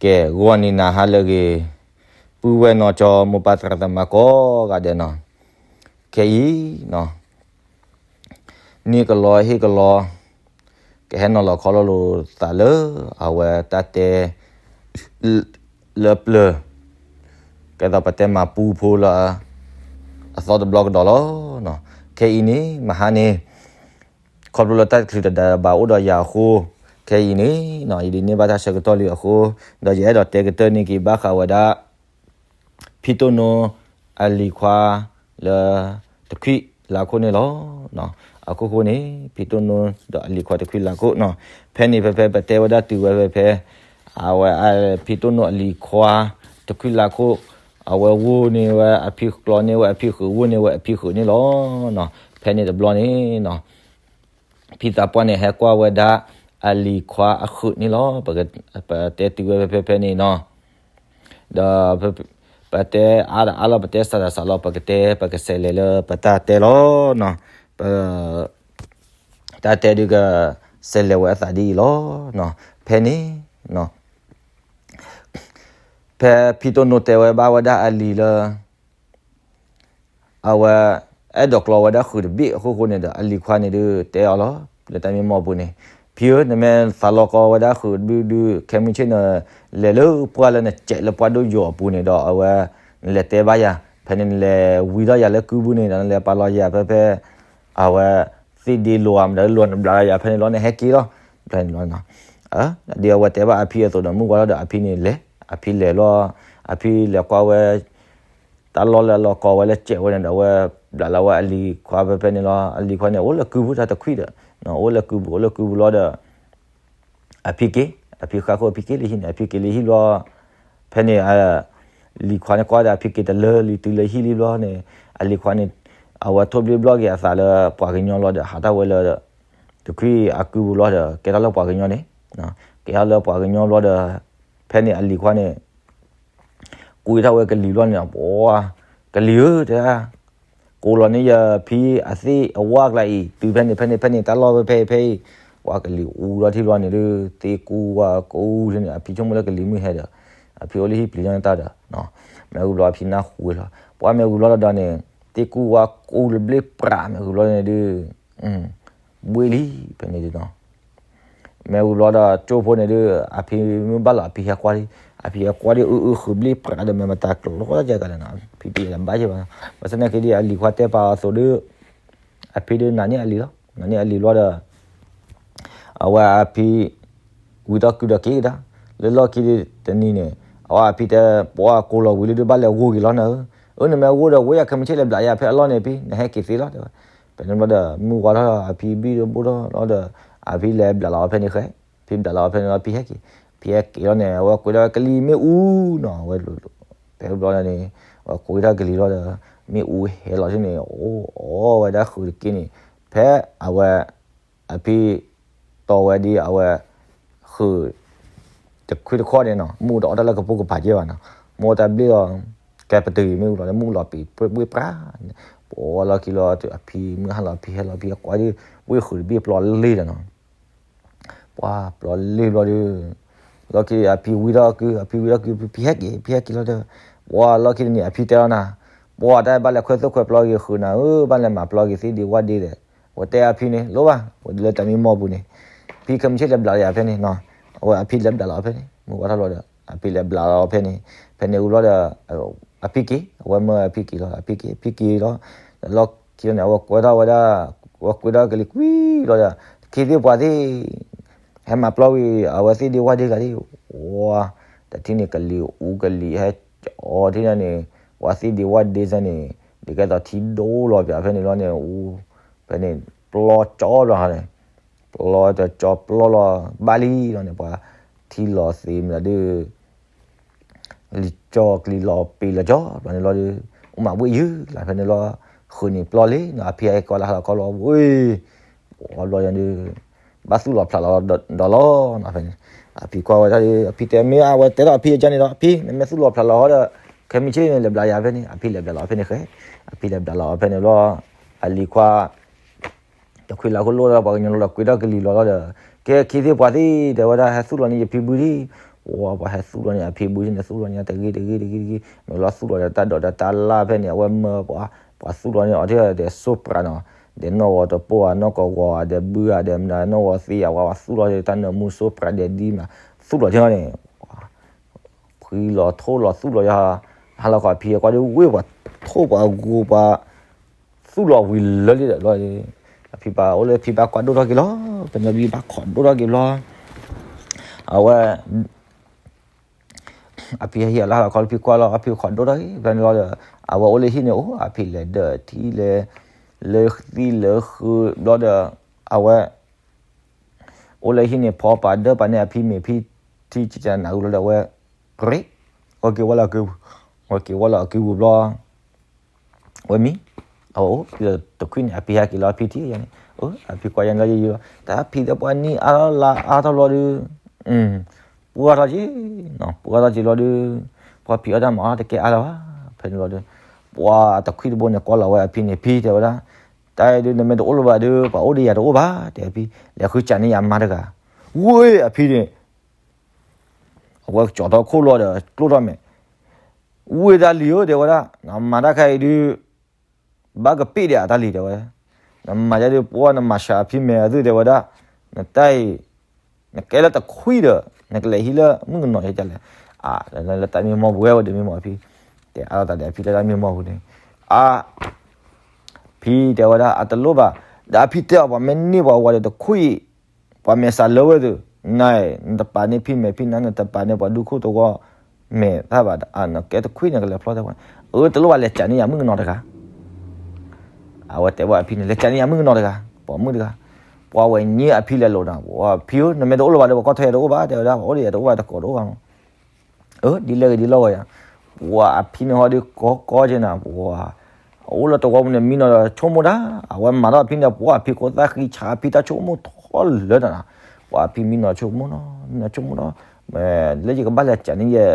ကဲ ဂီၤနံၤနၤဟါလၢအဂ့ၤ, ပုၢ်ဝဲၢ်နီၢ်ကၠီ မိၢ်ပၢ်သရၣ်သမါကိးဂၤဒဲးနီၤ, ခဲအံၤနီၤ န့ၢ်ကလီဟ့ၣ်ကလီ ကဟဲနီၤလီၤခီလီၤလိာ်သးလၢ အဝဲတၢ်တဲ လၢပျၢၤ ကဲသိးပတဲမၤပူဖိလၢ အသီတဘျီကဒီးလီၤ. ခဲအံၤန့ၣ် မဟါန့ၣ် ခီဖျိလၢတၢ်တချုးတဒါဘၣ်အိၣ်ဒီးယၤအဃိ, ခဲအံၤန့ၣ် ယဒုးန့ၢ်ဘၣ်တၢ်ဆၢကတီၢ်လံအဃိ, ဒီးယအဲၣ်ဒိးတဲကတၢၢ်န့ၢ်က့ၤဘၣ်ဃးဝဲဒၣ် ဖံတိၢ်နိအလံၤခွါလၢတခွံလါခိၣ်န့ၣ်လီၤ. အခိၣ်ဃိန့ၣ် ဖံတိၢ်နိဒီးအလံၤခွါတခွံလါခိၣ်နီၤ, ဖဲန့ၣ်ဖဲဖဲပတဲဝဲဒၣ်တုၤဝဲဖဲဖဲ အဝဲဖံတိၢ်နိအလံၤခွါတခွံလါခိၣ်, အဝဲဝိၢ်န့ၢ်ဝဲအဖံကျီန့ၢ်ဝဲအဖံဃုာ် ဝိၢ်န့ၢ်ဝဲအဖံဃုာ်န့ၣ်လီၤ. ဖဲန့ၣ်တဘျီန့ၣ် ဖံသးပှၢ်န့ၣ် ဟဲကွၢ်ဝဲဒၣ်အလံၤခွါအဃုာ်န့ၣ်လီၤ. ပတဲတုၤဝဲဖဲဖဲဖဲန့ၣ်နီၤ, ဒီးပတဲအါဒီးအါလီၤ ပတဲစးဒီးစးလီၤ ပကတဲ ပကဆဲးလဲၤလၢပတၢ်တဲလီၤ. ပ တၢ်တဲဒုးကဆဲးလဲၤဝဲအသးဒ်အံၤလီၤ. ဖဲန့ၣ် ဖဲဖံတိၢ်နိတဲဝဲဘၣ်ဝဲဒၣ်အလံၤလၢ အဝဲ အဲၣ်ဒိးကျီဝဲဒၣ်ဃုာ်တဘ့ၣ်အခိၣ်ဃိန့ၣ်ဒီး အလံၤခွါန့ၣ်ဒုးတဲအီၤလီၤ. လၢတၢ်မံမီၢ်ပူၤန့ၣ်, ဖံဧၢ, နမ့ၢ်သးလီကီဝဲဒၣ်ဃုာ်တဘ့ၣ်ဒုး ခဲမုၢ်ဆ့ၣ်န့ၣ် လဲၤလၢပှၢ်လၢနစဲးလၢပှၢ်ဒိၣ်ယိာ်အပူၤန့ၣ်ဒီး အဝဲ နလဲၤတဲဘၣ်ယၤ, ဖဲန့ၣ်နလဲၤဝံထီၣ်ယၤလၢကုပူၤန့ၣ်ဒီး နလဲၤပာ်လီၤယၤဖဲဖဲ အဝဲ သ့ၣ်ဒ့လိာ်ဧါ မတၤလၢလိာ်နဘျးလီၤယၤဖဲန့ၣ်လီၤ နဟဲက့ၤလီၤ. ဖဲန့ၣ်လီၤ. ဒ်အဝဲတဲဘၣ်အဖံအသိးဒီး မုၢ်ဝါထီၣ်ဒီးအဖံန့ၣ်လဲၤ, အဖံလဲၤလီၤ, အဖံလဲၤကွၢ်ဝဲ တၢ်လီၢ်လၢအလီၤကီဝဲလၢစဲးဝဲန့ၣ်ဒီး အဝဲဘျးလီၤဝဲအလံၤခွါဖဲဖဲန့ၣ်လီၤ. အလံၤခွါန့ၣ် အိၣ်လၢကုပူၤ တၢ်တခွံဒီး အိၣ်လၢကုပူၤ အိၣ်လၢကုပူၤလီၤဒီး အဖံက့ၤ, အဖံဃၣ်ခိၣ်အဖံက့ၤလၢဟံၣ်န့ၣ် အဖံက့ၤလၢဟံၣ်ဘျီ, ဖဲန့ၣ် လံၤခွါန့ၣ်ကွၢ်ဒီး အဖံက့ၤတလၢလံ တုၤလၢဟံၣ်လံဘျီန့ၣ် အလံၤခွါန့ၣ် အဝဲထိၣ်ဘျ့ဘျီက့ၤအသးလၢပှၤကညီလီၤဒီး ဟးထီၣ်ဝဲလၢ တခွံအကုပူၤလီၤဒီး ကဲထီၣ်လၢပှၤကညီန့ၣ်, ကဲထီၣ်လၢပှၤကညီဘျီဒီး ဖဲန့ၣ်အလံၤခွါန့ၣ် ကွံထီၣ်ဝဲကလံၤဘျီန့ၣ် ပှၤ ကလံၤဧၢ တဲ ကိးလီၤန့ၢ်ယဖံအသ့ၣ်အဝါကျါအံၤ တုၤဖဲန့ၣ် ဖဲန့ၣ် ဖဲန့ၣ် တၢ်လီၢ်ဖဲဖဲအံၤ ဖဲအံၤ, ပှၤကလံၤအူလီၤထံဘျီန့ၣ်ဒုး သ့ၣ်ကူဝါကူန့ၣ် အဖံဆိကမိၣ်လၢကလံၤမုၢ်ဟဲဒီး အဖံအိၣ်လၢဟံၣ်ပျံၤလီၤန့ၣ်တၢ်ဒီး မ့ၢ်ဂုၤဘျီအဖံနၢ်ဟူဝဲလီၤ ပှၤမ့ၢ်ဂုၤဘျီဒီးန့ၣ် သ့ၣ်ကူဝါကူလၢဘျ့ပြး မ့ၢ်ဂုၤဘျီန့ၣ်ဒုး ဘှ့ၣ်လံ ဖဲန့ၣ်ဒုးနီၤ မ့ၢ်ဂုၤဘျီဒီး ကၠိဖိန့ၣ်ဒုး အဖံမ့ၢ်ဘၣ်လီၤ အဖံဟဲကွၢ်လံ, အဖံဟဲကွၢ်ဒုး အုအုဃုာ်ဘျ့ပြးဒီး မ့ၢ်မတၤကျိၤလီၤ ကဲကလဲၣ်နီၤ ဖံတလၢဘၣ်ယဲဘၣ်, ဘၣ်ဆၣ်သနာ်က့ဒီး အလံၤခွါတဲပာ်အီၤအသိးဒုး အဖံဒုးနာ်န့ၢ်အလံၤလီၤ, နာ်န့ၢ်အလံၤဘျီဒီး အဝဲအဖံ ဝံထီၣ်ကုဒီးက့ၤကဒါ လၢလီၢ်ခံဒုးတနံၤန့ၣ် အဝဲအဖံတဲ ပှၤကိးလီၤဝံၤလၢဒုး ဘၣ်လဲၤဂိၢ်က့ၤလီၤနၤဧၢ, အၢ နမ့ၢ်ဂိၢ်ဒီး ဝဲယၤခဲမုၢ်ဆ့ၣ်လဲၤဘျးယၤဖဲအလီၢ်န့ၣ်ဖံ နဟဲက့ၤသ့လီၤ တဲဝဲ, ဖဲန့ၣ်ဘျီဒီး မုၢ်ဝါထီၣ် အဖံဘံၣ်ဒိဘိၣ်ထီၣ်လီၤဒီး အဖံလဲၤဘျးလီၤအီၤဖဲန့ၣ်ဃဲ, ဖံဘျးလီၤအီၤဖဲန့ၣ်လီၤ ဖံဟဲက့ၤ, ဖံဟဲက့ၤလီၤန့ၣ် အဝဲကွံာ်ထီၣ်ကလံၤမ့ၣ်အူနီၤ အဝဲ ဖဲဘျီန့ၣ် အဝဲကွံာ်ထီၣ်ကလံၤလီၤဒီး မ့ၣ်အူဟဲလီၤထံၣ်န့ၣ် အိၣ်အီၣ်ဝဲဒၣ်ဃုာ်တက့ၢ်န့ၣ် ဖဲအဝဲ အဖံ တီၢ်ဝဲဒ်အဝဲ ဃုာ် တခွံတခီန့ၣ်နီၤ မ့ၣ်အူတအီၣ်တၢ်လၢကပိာ်ကပၤကဲဘၣ်နီၤ မ့ၢ်အီၣ်တၢ်ဘျ့ၣ်လီၤ ကဲပတုာ်မ့ၣ်အူလီၤ မ့ၣ်အူလီၤပံာ်ဘှ့ၣ်ပြးန့ၣ် ပှၤလီၢ်ခံလီၤ အဖံမုၢ်ဟါလီၤ အဖံဟဲလီၤ အဖံဟဲကွၢ်ဒ် ဝ့ၢ်ဃုာ်တဘ့ၣ်ပျီလ့ၢ်ဒီးနီၤ ပှၤပျီလ့ၢ်ဘျီဒီး လီၢ်ခံအဖံဝံထီၣ်ကု အဖံဝံထီၣ်ကု ဖံဟဲက့ၤ ဖံဟဲက့ၤလီၤဒီး ပှၤလီၢ်ခံတနံၤ အဖံတဲလီၤနၤ ပှၤတၢ်ဘၣ်လဲၤခွဲးသိၣ်ခွဲးပျီက့ၤဃုာ်နၤဧၢ ဘၣ်လဲၤမၤပျီက့ၤသ့ၣ်ဒ့ဝၣ်ဒ့ဒီး အဝဲတဲအဖံန့ၣ် လိၣ်ဘၣ် ဝဲဒ်လၢတၢ်မံမီၢ်ပူၤန့ၣ် ဖံခဲမုၢ်ဆ့ၣ်လဲၤဘျးလီၤယၤဖဲန့ၣ်နီၤ အဝဲအဖံလဲၤဘျးလီၤအီၤဖဲန့ၣ် မုၢ်ဝါထီၣ်ဘျီဒီး အဖံလဲၤဘျးလီၤအီၤဖဲန့ၣ် ဖဲန့ၣ်ဝံၤဘျီဒီး အဖံက့ၤ အဝဲမၢအဖံက့ၤလီၤ အဖံက့ၤ အဖံက့ၤလီၤ လီၢ်ခံလီၤန့ၣ် အဝဲကွဲထီၣ်ဝဲဒၣ် အဝဲကွံထီၣ်ကလံၤကွံလီၤဒီး ခ့သ့ၣ်ပှၤသ့ၣ် ဟဲမၤပျီဝံၤ အဝဲသ့ၣ်ဒ့ဝၣ်ဒ့ဂၤသ့ၣ် ဝါ တထံၣ်န့ၣ် ကလံၤအူကလံၤဟဲကၠီထံၣ်န့ၣ် ပှၤသ့ၣ်ဒ့ဝၣ်ဒ့စၢ်န့ၣ် ဒ်ကဲသိးထံဒိၣ်လီၤပၠးဖဲန့ၣ်လီၤန့ၣ် အူ ဖဲန့ၣ် ပျီကၠီဘျီန့ၣ် ပျီတကၠီပျီလီၤဘၣ်လံလီၤန့ၣ် ပှၤထံလီၤသ့မနုၤဒုး လံာ်ကၠီကလံၤလီၤပ့ၤလီၤကၠီဘျီန့ၣ်လီၤဒီး အိၣ်မးဝ့ၢ်ယုၢ်လၢဖဲန့ၣ်လီၤ ဃုာ်န့ၣ်ပျီလံနီၤ အဖံဟဲကီလၢဟါလီၤခီလီၤဝ့ၢ် ပှၤဘျီဒီး ဘၣ်သူၣ်လီၤဖျးလီၤဒီးလီၤနီၤဖဲန့ၣ် အဖံကွၢ်ဝဲဒၣ်ဒီး အဖံတဲမ့ၢ်အဝဲတဲဒီးအဖံအကၢန့ၣ်ဒီး အဖံ နမ့ၢ်သူၣ်လီၤဖျးလီၤဟီဒီး ခဲမုၢ်ဆ့ၣ်န့ၣ် လဲၤဘျးယၤဖဲန့ၣ် အဖံလဲၤဘျးလီၤအီၤဖဲန့ၣ်ဃဲ အဖံလဲၤဘျးလီၤအီၤဖဲန့ၣ်ဘျီ အလံၤခွါ တခွံလါခိၣ်လိၣ်ဒီးပှၤကညီလီၤဒီး ကွံထီၣ်ကလံၤလီၤလီၤဒီး ကဲခ့သ့ၣ်ပှၤသ့ၣ် တဲဝဲဒၣ် ဟဲသူၣ်လီၤန့ၢ်ယဖံဘုဒံး ပှၤဟဲသူၣ်လီၤန့ၢ်အဖံဘုန့ၣ် သူၣ်လီၤန့ၢ်တဂ့ၤတဂ့ၤတဂ့ၤတဂ့ၤ, မ့ၢ်လီၤသူၣ်လီၤဒီးတၢ်ဒိးဒီးတၢ်လၢ်ဖဲန့ၣ် အဝဲမၢပှၤ ပှၤသူၣ်လီၤန့ၢ်အီၤထဲဒီးစိပြးနီၤ, ဒီးနီၣ်ဂီၤတပိၢ်ဧါ နီၣ်ကဝီၤဧါ ဒီးဘုဧါ ဒီးမနုၤ နီၣ်ဂီၤသံဧါ ပှၤသူၣ်လီၤဒီးတၢ်နၢမူစိပြးဒီးဒ်မး သူၣ်လီၤထဲန့ၣ် ဖှံလီၤထိၣ်လီၤသူၣ်လီၤယၤ, ဟါလီၤခီဖံအကွၢ်ဒုး ဝ့ၢ်ပှၤထိၣ်ပှၤဂိၤပှၤ သူၣ်လီၤဝံၤလၢာ်လံဒီးဘျီ, အဖံဘၣ်အိၣ်လၢဖံဘၣ်ကွၢ်ဒိၣ်ထီၣ်က့ၤလီၤ, ပညီဘံဘၣ်ခိးဒိၣ်ထီၣ်က့ၤဘျီ, အဝဲ အဖံဟဲဟံၣ်အီၤလၢဟါလီၤခီလၢဖံကွၢ်လီၤ အဖံခိးဒိၣ်ထီၣ်က့ၤ ဘျီန့ၣ်လီၤဒီး အဝဲအိၣ်လၢဟံၣ်န့ၣ်အိၣ် အဖံလဲၤဒၢးထံလဲၤ လၢသံၣ်လၢဃုဘျီဒီး အဝဲ အိၣ်လၢဟံၣ်န့ၣ် ဖီပာ်ဒၢပာ်န့ၣ် အဖံမ့ၢ်ဖံထံကနၣ်အူလီၤဒီး အဝဲ ရ့ ဝဲက့ၤဝဲလၢအက့ၤဝူၤ ဝဲက့ၤဝဲလၢအက့ၤဝူၤဘျီ ဝဲမံ အဝဲအိၣ် ဖံလီၤတခွံန့ၣ် အဖံဟဲက့ၤလီၤ အဖံထံၣ်ယၤန့ၣ် အဖံကွၢ်ယၤန့ၣ်လီၤယံာ်ယံာ်လီၤ တၢ်ဖံတဲပှၤနံၣ်အါထီၣ်လါအါထီၣ်ဘျီဒီး ပှၢ်ထီၣ်က့ၤ ပှၢ်ထီၣ်က့ၤဘျီဒီး ပှၤဖံးအီၣ်တၢ်မၤအီၣ်တကဲအါလၢၤဘၣ် ဖဲန့ၣ်ဘျီဒီး ပှၤတခွံတဘိန့ၣ် ကွၢ်လီၤဝဲအဖံန့ၣ် ဖံတဲဝဲဒၣ် တၢ်အံၤဒုး နမ့ၢ်တအိၣ်လၢၤဘၣ်ဒီး ပှၤအိၣ်ဒီးယၤတအိၣ်ဘၣ် တဲအဖံ လဲၤဃုစးန့ၢ်ယၤမါတဂၤ ဝ့ၢ်အဖံန့ၣ် အဝဲကၠီၤထီၣ်ခိၣ်လီၤဒီး ကျိၣ်ထီၣ်မဲာ် ဝ့ၢ်တၢ်လံၤဧၢ တဲဝဲဒၣ် နမၤတၢ်ခါအံၤဒုး ဘၣ်ကပ့ၢ်ဒီးအတၢ်လံၤတဲဝဲ နမၤယၤဒုး ပှၢ်နမၤစှၤအဖံမဲာ်အသုတဲဝဲဒၣ် နတၢ်အံၤ နကဲလၢတခွံဒီး နကလဲၤဟံးလၢမုၣ်ကနီၤယဲဒ်လဲၣ် လၢတၢ်မံမီၢ်ပူၤဝဲဒီးမံမီၢ်အဖံ တဲအါထီၣ်သးဒီးအဖံလၢတၢ်မံမီၢ်ပူၤန့ၣ် အါ ဖံတဲဝဲဒၣ် အတလိၣ်ဘၣ် ဒီးအဖံတဲအီၤ ပှၤမ့ၢ်န့ၢ်ပှၤဝၤဒီးတခွံ ပှၤမဲာ်ဆှးလၢဝဲသ့ၣ် နၤ နတပာ်န့ၢ်ဖံမဲာ်ဖံနၤ နတပာ်န့ၢ်ပှၤဒူခိၣ်သဝီမဲာ်တၢ်ဘၣ် နကဲတခွံန့ၣ် ကလဲၤဖျီတဲဝဲ အၢတလိၣ်ဘၣ် လဲၤစးန့ၢ်ယၤမုၣ်ကနီၤတဂၤ အဝဲတဲဝဲအဖံန့ၣ် လဲၤစးန့ၢ်ယၤမုၣ်ကနီၤတဂၤ ပိာ်မုၣ်တဂၤ ပှၤဝဲညံအဖံလဲၤလိာ်နၤ ဖံဧၢ နမ့ၢ်တအိၣ်လၢၤဘၣ်ဒီး ပှၤကွၢ်ထွဲယၤတအိၣ်ဘၣ် တဲဝဲဒၣ် ပှၤအိၣ်ဒီးယၤတအိၣ်ဘၣ်တကိးတအိၣ်ဘၣ်မး အၢ ဒ်လဲၣ်ဂ့ၤဒ်လီၢ်ဂီၤယၤ ပှၤအဖံန့ၣ်ဟီဒုးကီကီက့ၤနၤ ပှၤ အအိၣ်လၢတဝီပူၤန့ၣ် မံနီၤဒီးဆိကမိၣ်တၢ် အဝဲမၤထီၣ်အဖံန့ၣ် ပှၤအဖံခိၣ်သၣ်ဃံဆးအဖံတၢ်ဆိကမိၣ်ထီၣ်လၢနၤ ပှၤအဖံမံနီၤဆိကမိၣ်နီၤ မံနီၤဆိကမိၣ်နီၤ လၢယကဘၣ်လဲၤစးန့ၢ်ယဲ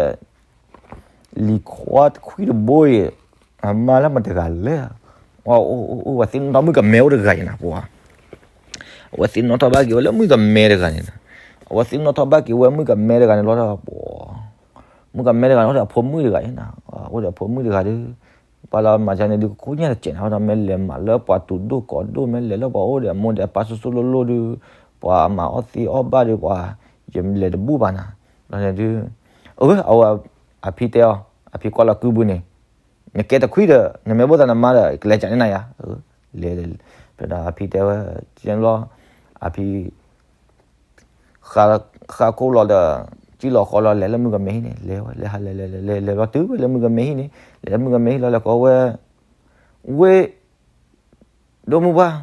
လံၤခွါတခွံတဘိအံၤ အမါလၢမတဂၤလဲၣ် အိၣ်အိၣ်အိၣ် ဝဲသ့ၣ်နီၣ်ထီၣ်မုၣ်ကမဲအိၣ်တဂၤအံၤနၤ ပှၤ အဝဲသ့ၣ်နီၣ်ထီၣ်ဘၣ်က့ၤဝဲလၢမုၣ်ကမဲတဂၤန့ၣ် အဝဲသ့ၣ်နီၣ်ထီၣ်ဘၣ်က့ၤဝဲမုၣ်ကမဲတဂၤန့ၣ်လီၤဒီး ပှၤ မုၣ်ကမဲတဂၤန့ၣ် အိၣ်ဒီးအဖိမုၣ်တဂၤအံၤနၤ အိၣ်ဒီးအဖိမုၣ်တဂၤဒီး ပှၤလၢမၤကန့ၣ်ဒုး ကခိၣ်ညါတစဲးနၤ ဟီဒီးမ့ၢ်လဲၤမၤလၢပှၤတူၤဒိၣ်ကိးဒိၣ် မ့ၢ်လဲၤလၢပှၤအိၣ်ဒီးအမိၢ်ဒီးအပၢ်စိၤစိၤလိၤလိၤဒုး ပှၤမၤအီၣ်သ့အီၣ်ဘၣ်ဒီး ပှၤ ယလဲၤတဘူၣ်ဘၣ်နၤ လီၤန့ၣ်ဒုး အဝဲ အဖံတဲအီၤ အဖံကွၢ်လီၤကုၢ်ဘုန့ၣ် နကဲတခွံဒီး နမ့ၢ်ဘိၣ်သးနမါဒီး ကလဲၤကးန့ၢ်နၤယၤ လဲၤ ဖဲဒီးအဖံတဲဝဲ ကဲလီၤ အဖံ ဃါခိၣ်လီၤဒီး ကံၣ်လီၤဃီလီၤ လဲၤလၢမုၣ်ကမဲဟံၣ်န့ၣ် လဲၤဝဲ လဲၤဟးလဲၤလဲၤလဲၤလဲၤလီၤတုၤဝဲလၢမုၣ်ကမဲဟံၣ်န့ၣ် လဲၤလၢမုၣ်ကမဲဟံၣ်လီၤ လဲၤကိးဝဲ ဝ့ၢ် ဒိၣ်မုၢ်ပှၢ်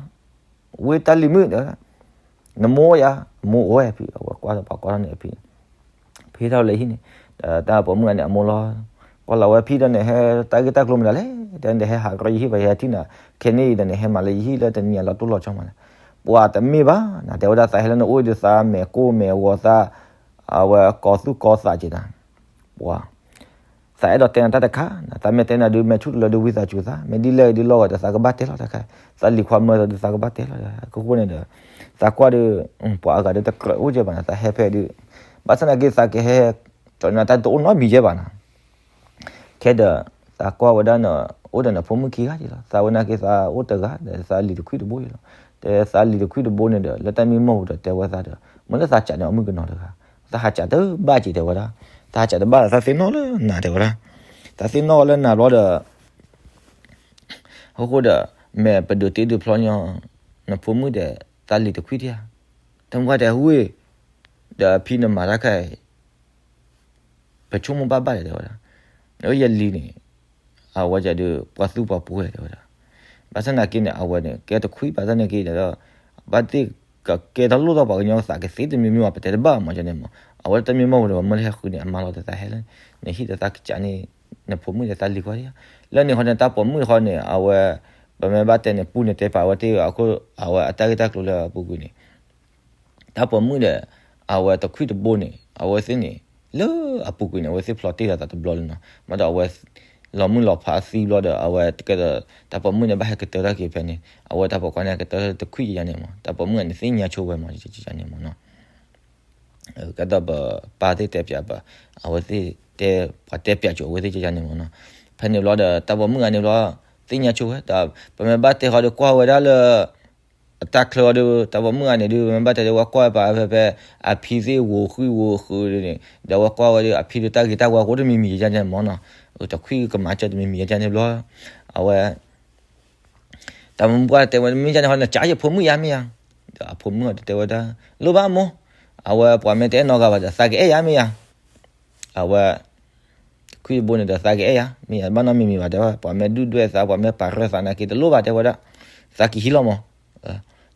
ဝ့ၢ်တၢ်လံၤမုၣ်ဒီး နမိၢ်ယၤ အမိၢ်အိၣ်ဝဲဖံ အဝဲကွၢ်ဒီးပှၤကွၢ်ထီၣ်န့ၣ်အဖံ ဖံထီၣ်လၢဟံၣ်န့ၣ် ဒီးတၢ်ပိာ်မုၣ်ဂၤန့ၣ် အမိၢ်လီၤ ကွၢ်လီၤဝဲဖံဒီးန့ၣ် ဟဲတၢ်ဂ့ၢ်တၢ်ကျိၤမနုၤလဲၣ် တဲန့ၣ် ဟဲဟးကရီယဟံၣ်ပှၤယဟဲထံၣ်နၤ ခဲန့ၣ်အံၤဒီးန့ၣ် ဟဲမၤလၢယဟံၣ်လၢတနံၤအံၤလီၤတိၢ်လီၤဆီမးလဲၣ် ပှၤတမ့ၢ်ဘၣ် နတဲဝဲဒၣ်သးဟဲလၢနအိၣ်ဒီးသးမဲာ်ကိၢ်မဲာ်ဂီၤသး အဝဲကိးသူၣ်ကိးသးက့ၤနၤ ပှၤ သးအဲၣ်ဒိးတဲနၤတၢ်တခါ သးမ့ၢ်တဲနၤဒုး မ့ၢ်ဆူၣ်တလၢဒုးဝံသးစူၤသး မ့ၢ်ဒ်လဲၣ်ဒ်လဲၣ်ဂီၤဒီး သးကဘၣ်တဲလီၤတခါ သးလံၤခွါမၢဒီး သးကဘၣ်တဲလီၤ အခိၣ်ဃိန့ၣ်ဒီး သးကွၢ်ဒီး ပှၤအဂၤဒီးတကြၢးအိၣ်ကဲဘၣ်နၤ သးဟဲဖဲဒုး ဘၣ်ဆၣ်သနာ်က့ သးကဟဲ ကၠီနၤတၢ်တအိၣ်နီတမံၤကဲဘၣ်နၤ ခဲဒီး သးကွၢ်ဝဲဒၣ်န အိၣ်ဒီးနဖိမုၣ်ခံဂၤက့ၤလီၤ သးဝဲနာ်က့ သးအိၣ်တဂၤဒီး သးလံၤတခွံတဘိက့ၤလီၤ တဲသးလံၤတခွံတဘိန့ၣ်ဒီး လၢတၢ်မံမီၢ်ပူၤဒီး တဲဝဲသးဒီး မ့ၢ်လၢသးကးန့ၣ်အီၤမုၣ်ကနီၤတဂၤ သးဟးကးတဘၣ်က့ၤတဲဝဲဒၣ် သးဟးကးတဘၣ် သးသ့ၣ်နီၣ်လၢနၤတဲဝဲဒၣ် သးသ့ၣ်နီၣ်လၢနၤဘျီဒီး အခိၣ်ဃိဒီး မ့ၢ်ပဒုးတ့ဒုးဖျီညီ နဖိမုၣ်ဒီး သးလံၤတခွံတဧါ တမ့ၢ်တဲဝဲ ဒီးဖံနမၤတၢ်ခါအံၤ ပဆိကမိၣ်ဘၣ်ဘၣ်ဒီးတဲဝဲဒၣ် ယလံၤန့ၣ် အဝဲဒၣ်ဒီး ပှၤသူၣ်ပှၤပှဲၤတဲဝဲဒၣ် ဘၣ်ဆၣ်သနာ်က့န့ၣ် အဝဲန့ၣ် ကဲတခွံဘၣ်ဆၣ်သနာ်က့ဒီး ဘၣ်သ့ၣ်ကကဲထီၣ်လိၣ်ထီၣ်ပှၤကညီသးကသ့တမံၤမံၤဘၣ် ပတဲတဘၣ်မးန့ၣ်မး အဝဲတၢ်မံမီၢ်ပူၤဒီး မ့ၢ်လၢဟဲဃုန့ၣ် အမါလီၤဒီးသးဟဲလၢ နဟံၣ်ဒီးသးကးန့ၣ် နဖိမုၣ်ဒီးသးလံၤခွါဒံး လၢန့ၣ်ဃီန့ၣ် တၢ်ပိာ်မုၣ်ဃီန့ၣ် အဝဲ ပမ့ၢ်ဘၣ်တဲန့ၣ် ပူန့ၣ်တဲပာ်ဝဲတ့ၢ်အခိၣ် အဝဲအတၢ်ဂ့ၢ်တၢ်ကျိၤလၢအပူၤကွံာ်န့ၣ် တၢ်ပိာ်မုၣ်ဒီး အဝဲတခွံတဘိန့ၣ် အဝဲသ့ၣ်န့ၣ် လၢအပူၤကွံာ်န့ၣ် အဝဲသ့ၣ်ဖျိးတ့ၢ်လီၤသးတဘျီလံနီၤ မ့ၢ်ဒီးအဝဲ လီၤမုၢ်လီၤဖးသံဘျီဒီး အဝဲကဲဒီး တၢ်ပိာ်မုၣ်န့ၣ် ဘၣ်ဟဲကတၢၢ်ထီၣ်က့ၤဖဲန့ၣ် အဝဲတၢ်ပိာ်ခွါန့ၣ် ကတၢၢ်ထီၣ်တခွံယၤန့ၣ်မး တၢ်ပိာ်မုၣ်န့ၣ် သ့ၣ်ညါဆိဝဲမးန့ၣ်မးနီၤ ကဲသိးပပၢ်သ့ၣ်တဲပၠးပှၤ, အဝဲသ့ၣ်တဲ, ပှၤတဲပၠးကၠိၤအဝဲသ့ၣ်ကန့ၣ်မ့ၢ်နီၤ. ဖဲန့ၣ်ဘျီဒီး တၢ်ပိာ်မုၣ်ဂၤန့ၣ်ဘျီ သ့ၣ်ညါဆိဝဲ, ပမ့ၢ်ဘၣ်တဲဃီဒီးကွၢ်ဝဲဒၣ်လၢ အတၢ်ချၢအီၤဒီး တၢ်ပိာ်မုၣ်ဂၤန့ၣ်ဒုး ပမ့ၢ်ဘၣ်တဲဒီးဝဲကွၢ်ဝဲပာ်ဖဲဖဲ အဖံသ့ၣ်ဂိၤဃုဂိၤဃုဒ်န့ၣ် ဒီးဝဲကွၢ်ဝဲဒီး အဖံဒီးတၢ်ဂ့ၤတၢ်ဝါကအိၣ်တမံၤမံၤယါန့ၣ်မ့ၢ်နီၤ. တခွံကမၤစၢၤတမံၤမံၤယါန့ၣ်ဘျီ အဝဲ တၢ်ပိာ်မုၣ်ပှၢ်တဲဝဲ မ့ၢ်ယါန့ၣ်ဟီ နကးယဖိမုၣ်ယါမ့ၢ်ယါ. ဒီးအဖိမုၣ်အီၤတဲဝဲဒၣ် လိၣ်ဘၣ်မိၢ်, အဝဲပှၤမ့ၢ်တအဲၣ်နီတဂၤဘၣ်ဒီး သးကအဲၣ်ယါမ့ၢ်ယါ. အဝဲ တခွံတဘိန့ၣ်ဒီး သးကအဲၣ်ယါ မ့ၢ်ယါ ဘၣ်နီတမံၤမံၤဘၣ်တဲဝဲ, ပှၤမ့ၢ်ဒုၣ်ဒွဲၣ်သး ပှၤမ့ၢ်ပာ်ရၢၢ်သးနာ်က့ တလိၣ်ဘၣ်တဲဝဲဒၣ်, သးကဟံးလီၤမး,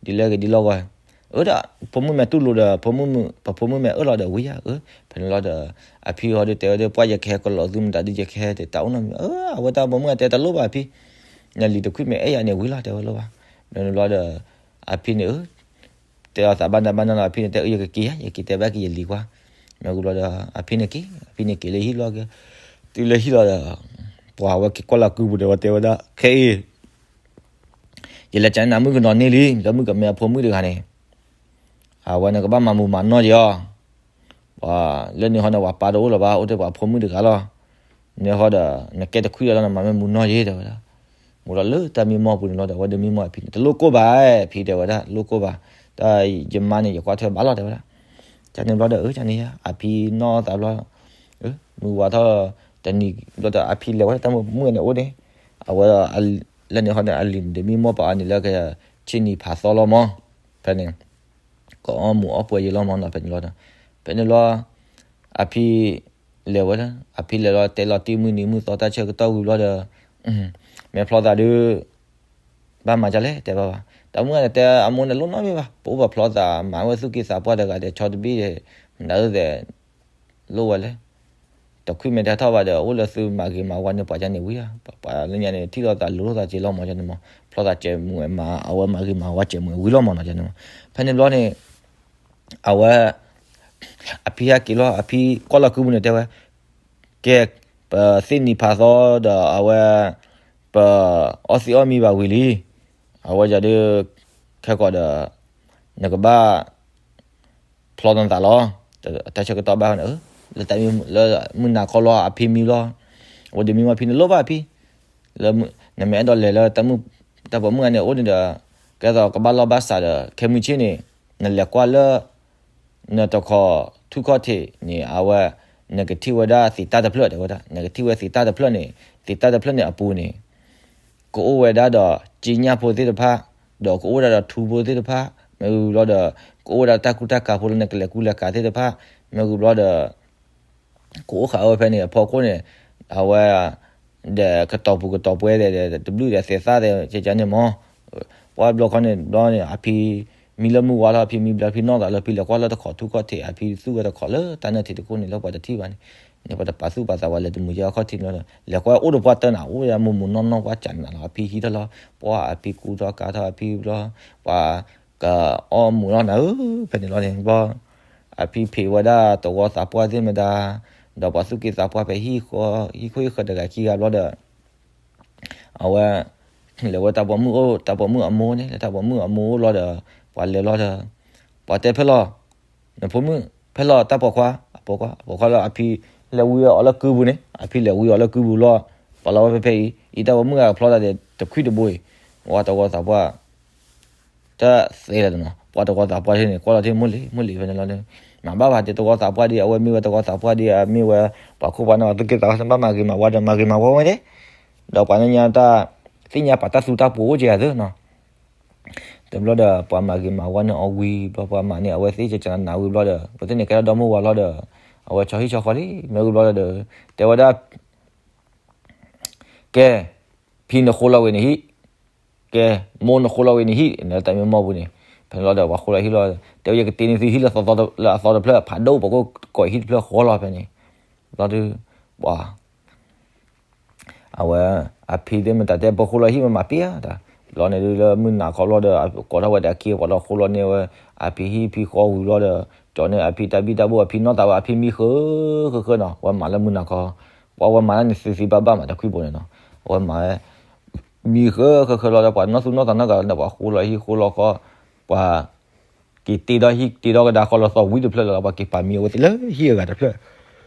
ဒ်လဲၣ်ဂ့ၤဒ်လဲၣ်ဂ့ၤ, အၢ ဒီးဖိမုၣ်မ့ၢ်တူၢ်လိာ်ဒီး ဖိမုၣ် ပဖိမုၣ်မ့ၢ်အၢၣ်လီၤဒီးဝံၤယါ, အၢ ဖဲန့ၣ်လီၤဒီး အဖံအီၤဒုးတဲဝဲဒၣ် ပှၢ်ယကဟဲကလီၤသုမတၤဒုး ယကဟဲတဲတၢ်အိၣ်နီတမံၤ, အၢ အဝဲတၢ်ပိာ်မုၣ်အတဲတလိၣ်ဘၣ်အဖံ, နလံၤတခွံမ့ၢ်အဲၣ်ယါန့ၣ်ဝံၤလီၤတဲဝဲလိၣ်ဘၣ်. ဖဲန့ၣ်လီၤဒီး အဖံန့ၣ် အၢ တဲအီၤသးဘၣ်နၤဘၣ်နၤလီၤ အဖံန့ၣ်တဲ အၢ ယကက့ၤယါ ယက့ၤတဲဘၣ်က့ၤယလံၤကွၢ်. မ့ၢ်ဝံၤဘျီဒီး အဖံန့ၣ်က့ၤ အဖံန့ၣ်က့ၤလၢဟံၣ်လီၤက့ၤ, တုၤလၢဟံၣ်လီၤဒီး ပှၤဝဲက့ၤကွၢ်လီၤကုပူၤဒီး ဝဲတဲဝဲဒၣ် ခဲအံၤ ယလဲၤကနၣ်မုၣ်ကနီၤန့ၢ်လံ လၢမုၣ်ကမဲအဖိမုၣ်တဂၤန့ၣ် အဝဲနကဘၣ်မၤမူၤမၤနီၢ်က့ၤအီၤ, ပှၤလၢန့ၣ်ဟီန့ၣ် ပှၤပၢ်တအိၣ်လၢၤဘၣ် အိၣ်ထဲပှၤဖိမုၣ်တဂၤလီၤ. န့ၣ်ဟီဒီး နကဲတခွံလီၤလီၤ နမၤမ့ၢ်မူၤနီၢ်က့ၤ တဲဝဲဒၣ်. မူၤလီၤလၢတၢ်မံမီၢ်ပူၤန့ၣ်လီၤဒီး အဝဲဒုးမံမီၢ်အဖံန့ၣ် တလိၣ်ကိၢ်ဘၣ်, ဖံတဲဝဲဒၣ် လိၣ်ကိၢ်ဘၣ်, တၢ်ယမါန့ၣ် ယကွၢ်ထွဲဘၣ်လီၤ တဲဝဲဒၣ်. ကန့ၣ်ဘျီဒီး အၢ ကန့ၣ်ယါ အဖံနီၢ်သးဘျီ မုၢ်ဝါထီၣ်တနံၤဘျီဒီး အဖံလဲၤဝဲတၢ်မုၢ်မုၢ်န့ၣ်အိၣ်န့ၣ်, အဝဲ လၢန့ၣ်ဟီန့ၣ် အလံၤန့ၣ်ဒုးမံမီၢ်ပာ်အီၤန့ၣ်လၢ ဆ့နံၤဖးသီလီၤမး, ဖဲန့ၣ် ကအီၣ်မူၤအီၣ်ပှဲၤယံၤလီၤမးနီၤ ဖဲန့ၣ်လီၤ. ဖဲန့ၣ်လီၤ အဖံလဲၤဝဲဒၣ် အဖံလဲၤလီၤတဲလီၤတံၢ် မုၢ်နံၤမုၢ်သီတၢ်ဆၢကတီၢ်ဝံၤဘျီဒီး မ့ၢ်ဖျီသးဒုး ဘၣ်မၤဒ်လဲၣ်တဲဘၣ်ဘၣ်. တၢ်မုၣ်ဂၤန့ၣ်တဲအမိၢ်န့ၣ်လိၣ်နီတမံၤဘၣ်, ပအိၣ်ပဖျီသးမၤဝဲသူၣ်က့သးပှၢ်တဂၤဒီး ဆီတဘ့ၣ်ဒီး နဒၢသဲး လိၣ်ဝဲလဲၣ်. တခွံမ့ၢ်တဟဲထီၣ်ဘၣ်ဒီး အိၣ်လၢသုမၤဂ့ၤမၤဝါန့ၣ် ပှၤကန့ၣ်ဝံၤဧါ, ပှၤလၢညါန့ၣ် ထံၣ်လိာ်သးလိၤလိာ်သးက့ၤလီၤမး ကန့ၣ်မး, ဖျီသးစဲးမုာ်မး အဝဲမၤဂ့ၤမၤဝါစဲးမုာ်ဝံၤလီၤမးနီၤ ကန့ၣ်မး. ဖဲန့ၣ်ဘျီန့ၣ် အဝဲ အဖံဟဲက့ၤလီၤ အဖံကွၢ်လီၤကုပူၤန့ၣ်တဲဝဲ ကဲ ပသ့ၣ်နံၤဖးသီဒီး အဝဲ ပအီၣ်သံးအီၣ်မံဘၣ်ဝံၤလံ, အဝဲယၤဒုး ခဲကီးဒီး နကဘၣ် ဖျီနသးလီၤ. တၢ်ဆၢကတီၢ်ဘၣ်န့ၣ် လၢမုၢ်နၤခီလီၤ အဖံမံလီၤ. အဝဲဒုးမံမီၢ်ဖံန့ၣ် လိၣ်ဘၣ်အဖံ, လၢ နမ့ၢ်အဲၣ်ဒိးလဲၤလၢ တၢ်ပိာ်မုၣ်ဂၤန့ၣ် အိၣ်န့ၣ်ဒီး ကဲသိးကဘၣ်လီၢ်ဘၣ်စးဒီး ခဲမုၢ်ဆ့ၣ်န့ၣ် နလဲၤကွၢ်လၢ နတခီထူၣ်ခီၣ်ထံးန့ၣ် အဝဲ နကထံၣ်ဝဲဒၣ်သ့ၣ်တၢ်တဖျၢၣ်တဲဝဲဒၣ်, နကထံၣ်ဝဲသ့ၣ်တၢ်တဖျၢၣ်န့ၣ်, သ့ၣ်တၢ်တဖျၢၣ်န့ၣ်အပူၤန့ၣ် ကအိၣ်ဝဲဒၣ်ဒီးက့ညၣ်ဖိသ့ၣ်တဖၣ်, ဒီးကအိၣ်ဝဲဒၣ်ဒီးထူဖိသ့ၣ်တဖၣ်, မ့ၢ်ဝံၤဘျီဒီး ကအိၣ်ဝဲဒၣ်တၢ်ကူတၢ်ကၤဖိလၢနကလဲၤကူလဲၤကၤသ့ၣ်တဖၣ်, မ့ၢ်ဝံၤဘျီဒီး ကအိၣ်ဃာ်ဝဲဖဲန့ၣ် အဖီခိၣ်န့ၣ် အဝဲ ဒီးကတီၤပူၤကတီၤပှဲၤဒီး တဘျုးဒီးသဲးသၣ်သဲးကကန့ၣ်မး, ပှၢ်ဘျီခီန့ၣ် ဘျီန့ၣ် အဖံမံလၢမုၢ်ဝါလီၤ, အဖံမံဘျီ ဖံနီၢ်သးလၢ ဖံလဲၤကွၢ်လၢတခီထူၣ်ခီၣ်ထံး အဖံသူၣ်ဝဲတခီလၢတၢ်နၢၣ်ထံးတခိၣ်န့ၣ် လၢပှၤတထံၣ်ဘၣ်န့ၣ်, န့ၣ်ပှၤတပာ်သူၣ်ပာ်သးဝဲလဲၤတမုာ်ယဲခီၣ်ထံးန့ၣ်, လဲၤကွၢ်အိၣ်ဒီးပှၢ်တၢၢ်နၤ အိၣ်ယဲမုာ်မုာ်နီၢ်နီၢ် ပှၢ်ကးနၤလီၤ အဖံဟံးထီၣ်လီၤ, ပှၢ်အဖံကူထီၣ်ကၤထီၣ်အဖံဘျီ ပှၤ ကအီၣ်မူးလီၤနၤဧၢ, ဖဲန့ၣ်လီၤန့ၣ် ဘျီ အဖံဖံးဝဲဒၣ်တဝီသးပှၢ်သ့ၣ်မတၤ, ဒီးပှၤသူၣ်က့သးပှၢ်ဖဲဟံၣ်ဃီ ဟံၣ်ခိၣ်ဟံၣ်ဃၢၤတဂၤခံဂၤဘျီဒီး အဝဲ လဲၤဝဲတၢ်ပိာ်မုၣ်အိၣ် တၢ်ပိာ်မုၣ်အမိၢ်န့ၣ် လၢတၢ်ပိာ်မုၣ်အမိၢ်အိၣ်လီၤဒီး ပှၤလဲၤလီၤဒီး ပှၤတဲဖဲလီၤ နဖိမုၣ် ဖဲလီၤတၢ်ပိာ်ခွါ အပိာ်ခွါ အပိာ်ခွါလၢအဖံလဲၤဝံအီၤလၢကုပူၤန့ၣ် အဖံလဲၤဝံအီၤလၢကုပူၤလီၤ, ပှၤလီၤဝဲဖဲဖဲအံၤ အံၤတၢ်ပိာ်မုၣ်ဂၤဖျီသးဒီးတခွံတဘိအံၤ ဝဲတဝီသးပှၢ် တၢ်သ့လၢၤနီၤ ပှၤတဝီသးပှၢ်န့ၣ် ကွၢ်လီၤထံၣ်မိၢ်လံၤ မိၢ်လံၤဖဲန့ၣ်လီၤန့ၣ် မၤဘၣ်ဘၣ်တဲတဝီသးပှၢ်ဒ် အဝဲမ့ၢ်ဝဲတဝီသးပှၢ်ဒ် အမ့ၢ်ဝဲ ပှၤခိၣ်ပှၤနၢ် ပှၤသူၣ်က့သးပှၢ် ဘၣ်မၤဂ့ၤမၤဝါဒီး မၤဂ့ၤမၤဝါဝဲန့ၣ် ဒီးပှၤလၢညါတၢ် သ့ၣ်ညါပာ်တၢ်သူတၢ်ပှိၤအိၣ်က့ၤအသးနီၤ တဘျီဒီး ပှၤမၤဂ့ၤမၤဝါန့ၢ်အီၤဝံၤဘျီ ပှၤမၤန့ၢ်အဝဲသ့ၣ်ကကနၤဝံၤဘျီဒီး ပှၤသ့ၣ်န့ၣ်ကဲထီၣ်ဒီမါဝၤလီၤဒီး အဝဲဆီဟံၣ်ဆီဃီလံ မ့ၢ်ဝံၤဘျီဒီး တဲဝဲဒၣ် ကဲ ဖံနဃိလီၤဝဲန့ၣ်ဟံၣ်, ကဲ မိၢ်နဃိလီၤဝဲန့ၣ်ဟံၣ် နတၢ်မံမီၢ်ပူၤန့ၣ် ဖဲန့ၣ်လီၤဒီး ပှၤဃိလီၤဟံၣ်လီၤ တဲဝဲယကတ့န့ၢ်သုဟံၣ်လၢအသီ လၢအသီတဖျၢၣ် ဖးဒိၣ် ပှၤကိးဟံၣ်တဖျၢၣ်ဃီလီၤဖဲန့ၣ် ဘျီဒုး ပှၤ အဝဲ အဖံသ့ၣ်မတၤတဲ ပဃိလီၤဟံၣ်မ့ၢ်မၤပ့ၢ်ဧါ တၢ် ဘျီန့ၣ်ဒုးလၢမုၢ်နၤခီဘျီဒီး ကိးထီၣ်ဝဲဒီးအခံ ပှၤလီၤဃိလီၤန့ၢ်ဝဲ အဖံဟံၣ်ဖံဃီဝံၤဘျီဒီး ကၠီန့ၢ်အဖံတၢ်ဘံၣ်တၢ်ဘိ အဖံနီၢ်သးဝဲ အဖံမံဃၢဃၢဃၢနီၤ ဝဲမၤလၢမုၢ်နၤခီ ပှၤဝဲမၤလၢန့ၣ်သ့သ့ဘၣ်ဘၣ်မး တၢ်ခွံဘိန့ၣ်နီၤ အဝဲမၤဝဲ မံဃၢဃၢဃၢလီၤဒီး ပှၤနီၢ်သူၣ်နီၢ်သးနီတဂၤလၢၤဒီး ပှၤဃိလီၤဟံၣ်ဃိလီၤဃီ ပှၤ က့ၤတ့ဒီးဟံၣ်တ့ဒီးကဒါဃီလီၤသီဝံၤတဖျၢၣ်လီၤလီၤ ပှၤက့ၤပာ်မံအဝဲသ့ၣ်လၢဟံၣ်အဂၤတဖျၢၣ်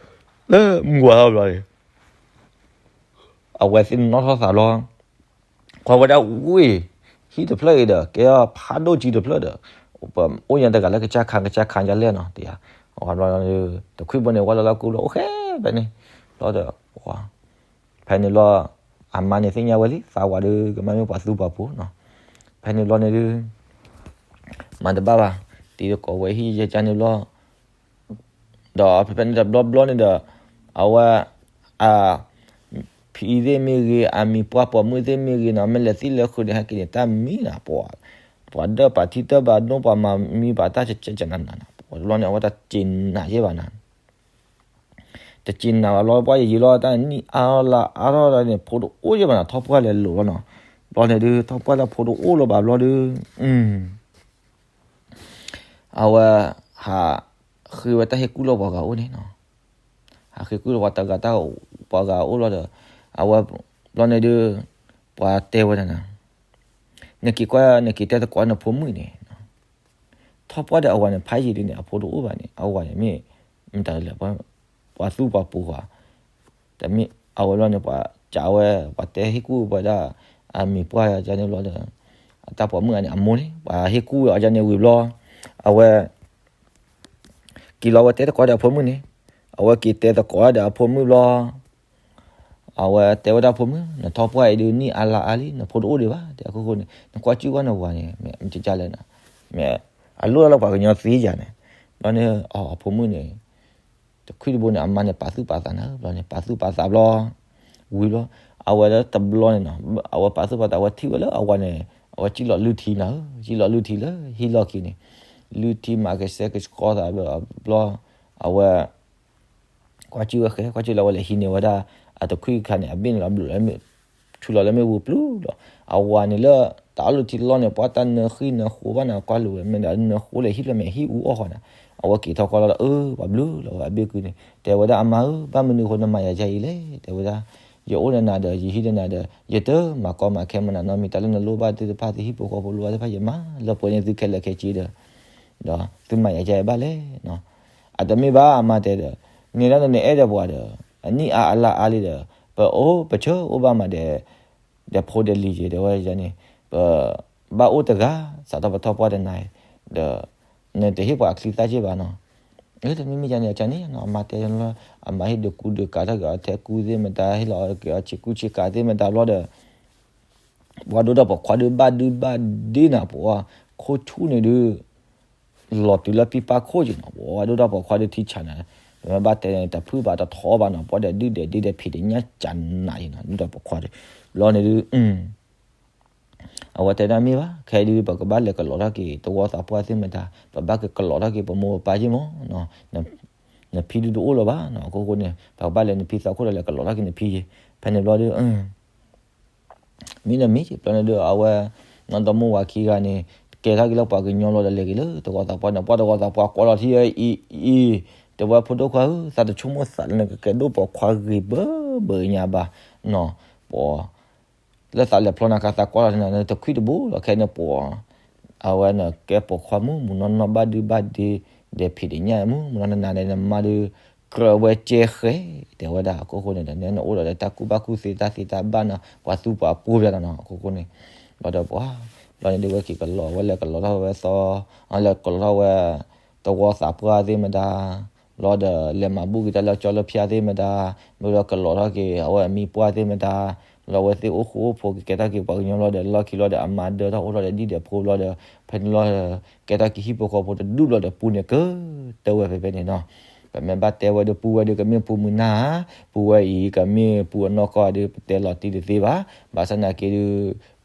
လၢမုၢ်ဝါထီၣ်ဘျီန့ၣ် အဝဲသ့ၣ်နီၣ်ထီၣ်သးဘျီ ကွၢ်ဝဲဒၣ်ဝ့ၢ် ဟံၣ်တဖျၢၣ်အံၤဒီး ကဲထီၣ်ဖးဒိၣ်ကံတဖျၢၣ်ဒီး ပအိၣ်ညါတဂၤလၢကစၢ်ခါကစၢ်ခါယါလဲၣ်နီၤ တယၤ အဝဲဘျီ တခွံဘိန့ၣ် ဝဲလီၤလၢကူလီၤ အိၣ်ဃဲဖဲန့ၣ် ဘျီဒီး ဖဲန့ၣ်ဘျီ အမါန့ၣ်သ့ၣ်ညါဝဲလံ သးဝးဒီးကမၣ်မ့ၢ်ပှၤသူပှၤပိာ်နီၤ ဖဲန့ၣ်ဘျီန့ၣ်ဒုး မၤတဘၣ်ဘၣ် တံၤသကိးဝဲဟံၣ်ယဲကန့ၣ်ဘျီ ဒီးဖဲဖဲန့ၣ်တဘျီဘျီန့ၣ်ဒီး အဝဲ အ ဖံသ့ၣ်မ့ၢ်ဂ့ၤ အမံၤပှၢ်ပိာ်မုၣ်သ့ၣ်မ့ၢ်ဂ့ၤနီၤ မ့ၢ်လဲၤသံလဲၤဃုာ်န့ၣ် ဟဲက့ၤန့ၣ် တၢ်မံနီၤ ပှၤ ပှၤဒၢၣ်ပာ်ထံတၢၢ်ဘၣ်ဒိပှၤမၤမံဘၣ်တၢ်ကကနၤနၤနီၤ ပှၤတဘျီန့ၣ် အဝဲတၢ်စ့နးယဲၢ်ဘၣ်နၤ တစ့နးဘၣ်ဘျီ ပှၤယံာ်ယံာ်လီၤ တၢ်နံၣ်အါလါအါထီၣ်ဒီးန့ၣ် ဖိတအိၣ်ယဲၢ်ဘၣ်နၤ ထီၣ်ပှၢ်လဲၤလိာ်လီၤနီၤ ဘျီန့ၣ်ဒုး ထီၣ်ပှၢ်လၢဖိတအိၣ်လၢၤဘၣ်ဘျီဒုး အဝဲ ဟး ဃ့ဝဲတၢ်ဟ့ၣ်ကူၣ်လီၤပှၤဂၤအိၣ်န့ၣ်နီၤ ဟးဃ့ကူၣ်လီၤပှၤတဂၤတၢ် ပှၤဂၤအိၣ်လီၤဒီး အဝဲ ဘျီန့ၣ်ဒုး ပှၤတဲဝဲဒၣ်နၤ နက့ၤကွၢ် နက့ၤတဲသကိးနဖိမုၣ်န့ၣ် ထီၣ်ပှၢ်ဒီးအဝၤန့ၣ် ဖးယံာ်ဒ်န့ၣ် အဖိတအိၣ်ဘၣ်န့ၣ် အဝၤန့ၣ်မ့ၢ် မတၤလဲၣ် ပှၤသူပှၤပိာ်ဃီ တမ့ၢ်အဝဲဘျီန့ၣ် ပှၤကးဝဲ ပှၤတဲဟ့ၣ်ကူၣ်ပှၤဒၣ် အမံၤပှၢ်ယါန့ၣ်ဘျီဒီး အတၢ်ပိာ်မုၣ်အန့ၣ် အမိၢ်န့ၣ် ပှၤဟ့ၣ်ကူၣ်ဝဲအီၤယါန့ၣ်ဝံၤဘျီ အဝဲ က့ၤလီၤဝဲတဲသကိးဒီးအဖိမုၣ်န့ၣ် အဝဲက့ၤတဲသကိးဒီးအဖိမုၣ်ဘျီ အဝဲတဲဝဲဒၣ်ဖိမုၣ် နထီၣ်ပှၢ်အံၤဒုး နံၣ်အါလါအါလံ နဖိတအိၣ်ဒံးဘၣ် တဲအခိၣ်ဃိန့ၣ် နကွၢ်စူၣ်ကွၢ်နဝၤန့ၣ် မ့ၢ်မ့ၢ်ကလဲၣ်နၤ မ့ၢ်အလိၣ်လၢပှၤကညီသ့ယၤန့ၣ် ဘျီန့ၣ် အဖိမုၣ်န့ၣ် တခွံတဘိန့ၣ် အမါန့ၣ်ပာ်သူၣ်ပာ်သးနၤ ဘျီန့ၣ် ပာ်သူၣ်ပာ်သးဘျီ ဝံၤဘျီ အဝဲလၢတဘျီန့ၣ်နီၤ အဝဲပာ်သူၣ်ပာ်သး အဝဲထံၣ်ဝဲလၢအဝၤန့ၣ် အဝဲကံၣ်လီၤလုၢ်ထံနၤ ကံၣ်လီၤလုၢ်ထံလၢဟံၣ်လီၢ်ခံန့ၣ် လုၢ်ထံမၤကဆှဲကဆှီသးဘျီ အဝဲ ကွၢ်စူၣ်ဝဲဃဲ ကွၢ်စူၣ်လၢအဝဲလဲၤဟံးန့ၢ်ဝဲဒၣ် အတခွံခါန့ၣ် အဘ့ၣ်န့ၣ်လီၤဘျုးလၢ ထူလီၤလၢမ့ၣ်အူပျုၢ်လီၤ အဝၤန့ၣ်လၢ တၢ်အီၣ်လုၢ်ထံလီၢ်န့ၣ် ပှၤတၢ်နၢဃံနၢဃိဘၣ်န့ၣ် ကွၢ်လိာ်ဝဲမ့ၢ်ဒီး နၢဃိလဲၤဟံၣ်လီၤမ့ၢ်ဟံၣ်အူအီၣ်ဃီန့ၣ် အဝဲက့ၤထီၣ်ကွၢ်လီၤဒီး အၢ ပှၤဘျုးလီၤဝဲအဘ့ၣ်ကုန့ၣ် တဲဝဲဒၣ် အမါဧၢ ဘၣ်မနုၤအဃိနမၤယၤဒ်အံၤလဲၣ် တဲဝဲဒၣ် ယအိၣ်ဒီးနၤဒီး ယဟံးဒီးနၤဒီး ယတမၤကီမၤခဲမနၤနီတမံၤ တၢ်လၢနလိၣ်ဘၣ်သ့ၣ်တဖၣ် သုဟံၣ်ဖိဃီဖိလိၣ်ဘၣ်သ့ၣ်တဖၣ် ယမၤလၢပှဲၤန့ၢ်သုခဲလၢာ်ခဲဆ့ဒီး ဒီးသုမၤယၤဒ်အံၤဘၣ်လဲၣ်နီၤ အတမ့ၢ်ဘၣ် အမါတဲဒီး န့ၣ်ဒၣ်နအဲၣ်ဒိးပှၤဒီး အနံၣ်အါအလါအါလံဒီး ပအိၣ်ပဆၢအိၣ်ဘၣ်မးဒီး ဒီးဖိဒီးလံၤက့ၤ တဲဝဲန့ၣ် ပဘၣ်အိၣ်တဂၤ စးထီၣ်ပထီၣ်ပှၢ်တနၤအံၤ ဒီး နတဟ့ၣ်ပှၤအချံသၣ်က့ၤဘၣ်နီၤ တမ့မ့ၢ်ယၤန့ၣ် အကန့ၣ်နီၤ အမါတဲလၢ အမါဟ့ၣ်ဒုးကူဒုးကၤထီၣ်က့ၤအီၤထဲကူသ့ၣ်မတၤ ဟ့ၣ်လီၤက့ၤအီၤဆ့ကူဆ့ကၤသ့ၣ်မတၤဘျီဒီး ပှၤဒိၣ်ဒီးပိာ်ခွါဒုးဘၣ်ဒုးဘၣ်ဒ့နၤ ပှၤခိၣ်ဆူၣ်န့ၣ်ဒုး လီၤတုၤလၢပံပၢ်ခိၣ်က့ၤနီၤ ပှၤဒိၣ်ဒီးပိာ်ခွါဒုးထံဆးနၤ ပမ့ၢ်ဘၣ်တဲန့ၣ် တဖုၣ်ဘၣ်တထီဘၣ်နီၤ ပှၤဒီးဒုၣ်ဒီးဒ့ဒီးဖံးတညၣ်ကနးယံၤနီၤ ဒိၣ်ဒီးပိာ်ခွါဒုး ဘျီန့ၣ်ဒုး အဝဲတဲဒၣ်မ့ၢ်ဘၣ် ခဲအံၤဒုး ပကဘၣ်လဲၤကလီၤထီၣ်က့ၤ သဝီသးပှၢ်သ့ၣ်မတၤ ပဘၣ်ကကလီၤထီၣ်က့ၤ ပမိၢ်ပပၢ်က့ၤမး နဖံဒုးတအိၣ်လၢၤဘၣ်နီၤ အခိၣ်ဃိန့ၣ် ပကဘၣ်လဲၤနဖံသးခိၣ်ဒီးလဲၤကလီၤထီၣ်က့ၤနဖံယံၤ ဖဲန့ၣ်ဘျီဒုး မ့ၢ်နမ့ၢ်က့ၤ ဘျီန့ၣ်ဒုး အဝဲ နီၢ်ဒီမါဝၤခံဂၤန့ၣ် ကဲထီၣ်က့ၤလၢပှၤကညီဘျီဒီး လဲၤက့ၤလၢသဝီသးပှၢ်န့ၣ် ပှၤသဝီသးပှၢ်ကွၢ်လီၤထံအံၤအံၤ တဲဝဲဖိဒိၣ်ခွါဧၢ သးတဆိကမိၣ်သးလၢနကကဲဒိၣ်ပိာ်ခွါဂ့ၤဘၢဘၢညါဘၣ်နီၤ ပှၤ လၢသးလဲၤဖျီနၤခါသးကွၢ်လီၤထံနၤ နတခွံတဘိလီၤ ခဲန့ၣ်ပှၤ အဝဲနကဲပိာ်ခွါမုၢ်မုၢ်နီၢ်နီၢ်ဘၣ်ဒုးဘၣ်ဒ့ ဒီးဖံးတညၣ်မုၢ်မုၢ်နီၢ်နၤန့ၣ် နမါဒုး ကြၢးဝဲကဲဃဲ တဲဝဲဒၣ်အခိၣ်ဃိန့ၣ်ဒီး နဲနအိၣ်ဒီးတၢ်ကူၣ်ဘၣ်ကူၣ်သ့တၢ်သ့တၢ်ဘၣ်နီၤ ပှၤသူပှၤပိာ်ဘၣ်နီၤ အခိၣ်ဃိန့ၣ် ဘျီဒီးပှၤ ဘျီန့ၣ်ဒုးဝဲက့ၤကလီၤ ဝဲလဲၤကလီၤထီၣ်ဝဲသီ လဲၤကလီၤထီၣ်ဝဲ သဝီသးပှၢ်သ့ၣ်မတၤ ဘျီဒီးလဲၤမၤဘူၣ်က့ၤတၢ်လၢကၠီလၢဖၠါသ့ၣ်မတၤ မ့ၢ်ဒီးကလီၤထီၣ်က့ၤ အဝဲအမံၤပှၢ်သ့ၣ်မတၤ လီၤဝဲသ့ၣ်အိၣ်ဃူအိၣ်ဖိးက့ၤ ကဲထီၣ်က့ၤပှၤကညီဘျီဒီး လီၢ်ခံဘျီဒီး အမၤဒၢထီၣ်အိၣ်ထီၣ်ဒီးဒ်ဒီးဖိဘျီဒီး ဖဲန့ၣ်လီၤ ကဲထီၣ်က့ၤဟံၣ်ဖိဃီဖိတဒူၣ်ဘျီဒီး ပူန့ၣ်ကတၢၢ်ဝဲဖဲဖဲန့ၣ်နီၤ ပမ့ၢ်ဘၣ်တဲဝဲဒီး ပူဝဲဒီးကမ့ၢ်ပူမုၢ်နၤဧါ ပူဝဲအံၤကမ့ၢ်ပူအနီၢ်ကီၢ်ဧါဒီး ပတဲလီၤတံၢ်တသ့ဘၣ် ဘၣ်ဆၣ်နာ်က့ဒုး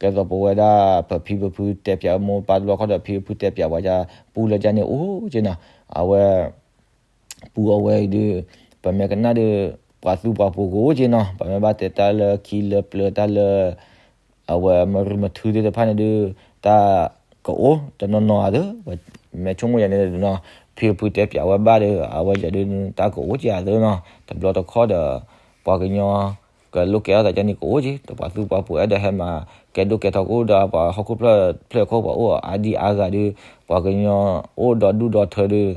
ကဲသိးပဝဲဒၣ် ပဖံပဖုတဲပၠးမိၢ်ပၢ်တဘျီခီဒီး ဖံပဖုတဲပၠးဝဲဒၣ် ပူလၢကန့ၣ်အိၣ်က့နီၤ အဝဲ ပူအဝဲအံၤဒုး ပမ့ၢ်ကနၣ်ဒုး ပှၤသူပှၤပိာ်ကအိၣ်က့နီၤ ပမ့ၢ်ဘၣ်တဲတၢ်လၢခံလၢပျၢၤတၢ်လၢ အဝဲမရူမထုသ့ၣ်တဖၣ်န့ၣ်ဒုး တၢ်ကအိၣ်တနီၤနီၤဧါသၢ မ့ၢ်ဆိကမိၣ်ယၤန့ၣ်နီၤ ဖံပဖုတဲပၠးဝဲဘၣ်ဒီး အဝဲယၤဒုး တၢ်ကအိၣ်က့ဧါသၢနီၤ တဘျီတခီၣ်ဒီး ပှၤကညီ ကလိၣ်ကဲထီၣ်သးကန့ၣ်ကအိၣ်က့ၤ, ဒီးပှၤသူၣ်ပှၤပိၤအဲၣ်ဒိးဟဲမၤကဲဒိၣ်ကဲထီၣ်ကအိၣ်ဒီး ပှၤဟီၣ်ခိၣ်ဖျၢၣ်ဖျၢၣ်ခိၣ်ပှၤအိၣ်အါဒံအါဂၤဒီး ပှၤကညီအိၣ်ဒီဒူၣ်ဒီထၢဒီး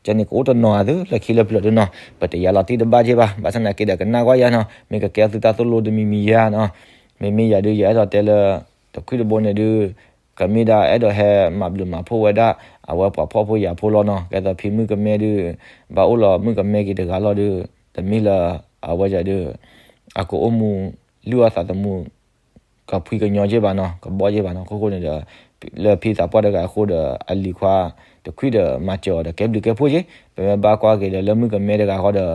ကန့ၣ်ကအိၣ်တနီၤဧါသု လၢခံလၢပျၢၤဒုနီၤ, ပတယာ်လီၤတံၢ်တဘၣ်က့ၤဘၣ်, ဘၣ်ဆၣ်သနာ်က့ဒီးကနၣ်ကွၢ်ယၤနီၤ, မ့ၢ်ကကဲသုတၢ်သိၣ်လိတမံၤမံၤယါနီၤ, မ့မ့ၢ်ယၤဒုး ယအဲၣ်ဒိးတဲလၢ တခွံၣ်တဘိန့ၣ်ဒုး ကမ့ၢ်ဒၣ်အဲၣ်ဒိးဟဲမၤဘျုးမၤဖှိၣ်ဝဲဒၣ် အဝဲပှၤဖှီၣ်ဖိယာ်ဖိလီၤနီၤ, ကဲသိးဖံမုၣ်ကမဲဒုး ဘၣ်အိၣ်လီၤမုၣ်ကမဲက့ၤတဂၤလီၤဒုး တမ့ၢ်လၢ အဝဲဒၣ်ဒုး အကအိၣ်မူ လုၢ်အီၣ်သးသမူ ကဖှံကညီက့ၤဘၣ်နီၤ, ကဘီက့ၤဘၣ်နီၤ, အခိၣ်ဃိန့ၣ်ဒီး လၢဖံသးပှၢ်တဂၤအဃိဒီး အလံၤခွါတခွံၣ်ဒီးမၤစၢၤအီၤဒီး ကဲဘျုးကဲဖှိၣ်က့ၤ, ပမ့ၢ်ဘၣ်ကွၢ်က့ၤဒီး လၢမုၣ်ကမဲတဂၤဃီဒီး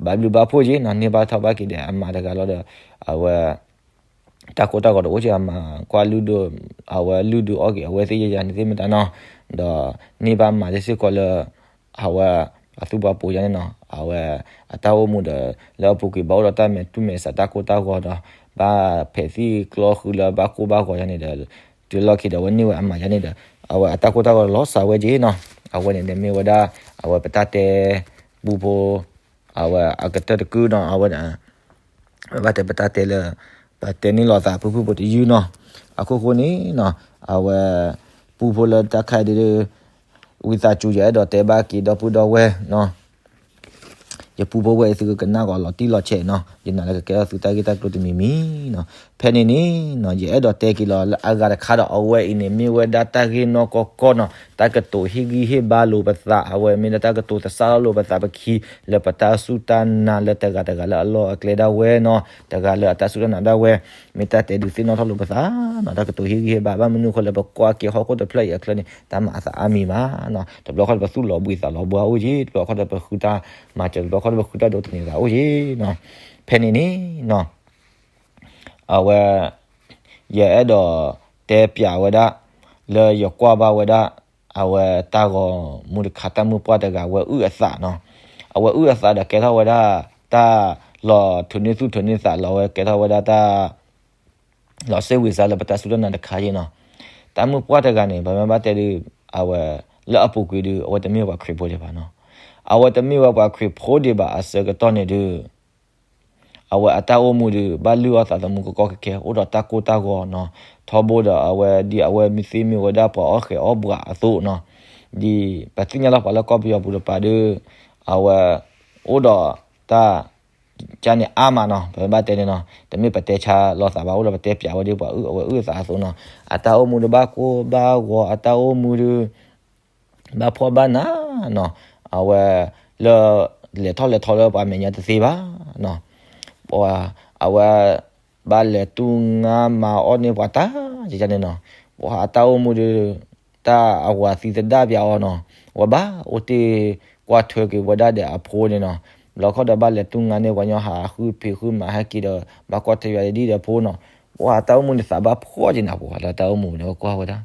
ဘၣ်ဘျုးဘၣ်ဖှိၣ်က့ၤနီၤ, န့ၢ်ဘၣ်ထီၣ်ဘၣ်က့ၤဒီးအမါတဂၤလီၤဒီး အဝဲ တၢ်ကိၢ်တၢ်ဂီၤတအိၣ်က့ၤ အမါကွၢ်လုၢ်ဒိၣ် အဝဲလုၢ်ဒိၣ်အီၣ်က့ၤ အဝဲသ့ၣ်ယဲယၤန့ၣ်သ့ၣ်မတၤနီၤ, ဒီးန့ၢ်ဘၣ်မၤသ့ၣ်စ့ၢ်ကီးလၢ အဝဲ အသူၣ်ပှၤပိၤယါန့ၣ်နီၤ, အဝဲ အတၢ်အိၣ်မူဒီး လၢအပူၤကွံာ်ဘၣ်အိၣ်ဒီးတၢ်မဲာ်တူၢ်မဲာ်ဆးတၢ်ကိၢ်တၢ်ဂီၤဒီး ဘၣ်ဖဲးသံၣ်ကျီဃုာ်လၢဘၣ်ကိၢ်ဘၣ်ဂီၤယါန့ၣ်ဒီး တုၤလီၢ်ခံဒီးအဝဲန့ၢ်ဝဲအမါယါန့ၣ်ဒီး အဝဲအတၢ်ကိၢ်တၢ်ဂီၤလီၤစှၤဝဲက့ၤနီၤ, အဝဲန့ၣ်ဒီးမ့ၢ်ဝဲဒၣ် အဝဲပတၢ်တဲ ပူဖိ အဝဲအကတၢၢ်တကုၢ်နီၤ, အဝဲ ဘၣ်တဲပတၢ်တဲလၢ ပတဲန့ၢ်လိာ်သးဖုၣ်ဖုၣ်ဖိတယုၢ်နီၤ, အခိၣ်ဃိန့ၣ်နီၤ, အဝဲ ပူဖိလၢတၢ်ခါဒုး ဝံသးစူၤ ယအဲၣ်ဒိးတဲဘၣ်က့ၤဒီပုၢ်ဒီဝဲၢ်နီၤ, ယပူဖိဝဲအံၤ သုကကနၣ်ဂီၤလီၤတံၢ်လီၤဆဲးနီၤ, ယနာ်လၢကကဲထီၣ်သုတၢ်ဂ့ၢ်တၢ်ကျိၤတမံၤမံၤနီၤ, ဖဲန့ၣ်န့ၣ်နီၤ ယအဲၣ်ဒိးတဲက့ၤလီၤလၢအဂၤတခါဒီး အဝဲအံၤန့ၣ် မ့ၢ်ဝဲဒၣ်တၢ်ဂ့ၢ်နီၢ်ကီၢ်ကီၢ်နီၤ, တၢ်ကတိၤဟ့ၣ်ဂံၢ်ဟ့ၣ်ဘါလိာ်ပသး, အဝဲမ့ၢ်ဒၣ်တၢ်ကတိၤသဆၣ်ထီၣ်လိာ်ပသးပခံ လၢပတၢ်စူၢ်တၢ်နာ်လၢတဂၤတဂၤလၢအလီၢ်အကျဲဒၣ်ဝဲနီၤ, တဂၤလၢအတၢ်စူၢ်တၢ်နာ်ဒၣ်ဝဲ, မ့ၢ်တၢ်တဲဒုးသ့ၣ်နီၣ်ထီၣ်လိာ်ပသးနီၤ, တၢ်ကတိၤဟ့ၣ်ဂံၢ်ဟ့ၣ်ဘါ ဘၣ်မနုၤအဃိလၢပကွၢ်က့ၤဟီၣ်ခိၣ်တဖျၢၣ်အံၤအချၢန့ၣ် တၢ်မၤအသးအါမံၤမးနီၤ, တဘျီခီဒီးပသူၣ်လီၤဘှံးသးလီၤဘှါအိၣ်က့ၤ, တဘျီခီဒီးပဃုတၢ်မၤစၢၤ, တဘျီခီဒီးပဃုတၢ်ဒိးသန့ၤသးအိၣ်က့ၤနီၤ, ဖဲန့ၣ်န့ၣ်နီၤ အဝဲ ယအဲၣ်ဒိးတဲပျးဝဲဒၣ် လၢယကွၢ်ဘၣ်ဝဲဒၣ် အဝဲတၢ်ဂီၤမူတခါ တၢ်မုၢ်ပှၢ်တဂၤ အဝဲအုၣ်အသးနီၤ, အဝဲအုၣ်အသးဒီးကဲထီၣ်ဝဲဒၣ် တၢ်လီၤထုးန့ၢ်သူၣ်ထုးန့ၢ်သး လီၤဝဲကဲထီၣ်ဝဲဒၣ်တၢ် လီၤစ့ၢ်ဝံၤစါလၢပတၢ်စူၢ်တၢ်နာ်တခါအံၤနီၤ, တၢ်မုၢ်ပှၢ်တဂၤန့ၣ် ပမ့ၢ်ဘၣ်တဲဒုး အဝဲ လၢအပူၤကွံာ်ဒုး အဝဲတမ့ၢ်ပှၤခရံာ်ဖိဒံးဘၣ်နီၤ, အဝဲတမ့ၢ်ဝဲပှၤခရံာ်ဖိဒံးဘၣ်အဆၢကတီၢ်န့ၣ်ဒုး အဝဲအတၢ်အိၣ်မူဒုး ဘၣ်လုၢ်အီၣ်သးသမူကကီကခဲ အိၣ်ဒီးတၢ်ကိၢ်တၢ်ဂီၤနီၤ, ထီဘိဒီးအဝဲဒ်အဝဲမ့ၢ်သ့မ့ၢ်ဝဲဒၣ်ပှၤအီၣ်ဃဲးအီၣ်ဘှးအသိးနီၤ, ဒ်ပသ့ၣ်ညါလီၤပှၤလၢကီၢ်ပယီၤပူၤတပၤဒုး အဝဲ အိၣ်ဒီးတၢ် ကန့ၣ်အါမးနီၤ, ပမ့ၢ်ဘၣ်တဲန့ၣ်နီၤ, တမ့ၢ်ပတဲဆါလီၤသးဘၣ် အိၣ်ဒီးပတဲပျးဝဲဒ်ပှၤအုၣ်အဝဲအုၣ်အသးအသိးနီၤ, အတၢ်အိၣ်မူဒုးဘၣ်ကိၢ်ဘၣ်ဂီၤ အတၢ်အိၣ်မူဒုး ဘၣ်ဖှီၣ်ဘၣ်နးနီၤ, အဝဲ လၢ လဲၤထီၣ်လဲၤထီလၢပှၤမဲာ်ညါတသ့ဘၣ်နီၤ, ပှၤ အဝဲ ဘၣ်လဲၤတူၢ်ငါမၤအီၣ်န့ၢ်ပှၤတၢ် ယယါန့ၣ်နီၤ, ပှၤအတၢ်အိၣ်မူဒုး တၢ်အဝၤသံသဒၣ်ပျးအီၤနီၤ, ဝဲဘၣ်အိၣ်တ့ၢ်ကွၢ်ထွဲက့ၤဝဲဒၣ်ဒီးအဖိန့ၣ်နီၤ, ဘျီခီဒီးဘၣ်လဲၤတူၢ်ငါန့ၢ်ပှၤညီဟးဃုဖံးဃုမၤဟဲက့ၤဒီး ဘၣ်ကွၢ်ထွဲယွၤဒ်ဒီးဖိနီၤ, ပှၤအတၢ်အိၣ်မူန့ၣ်သးဘၣ်ဖှီၣ်က့ၤနၤ ပှၤလၢတၢ်အိၣ်မူန့ၣ် ဝဲကွၢ်ဝဲဒၣ်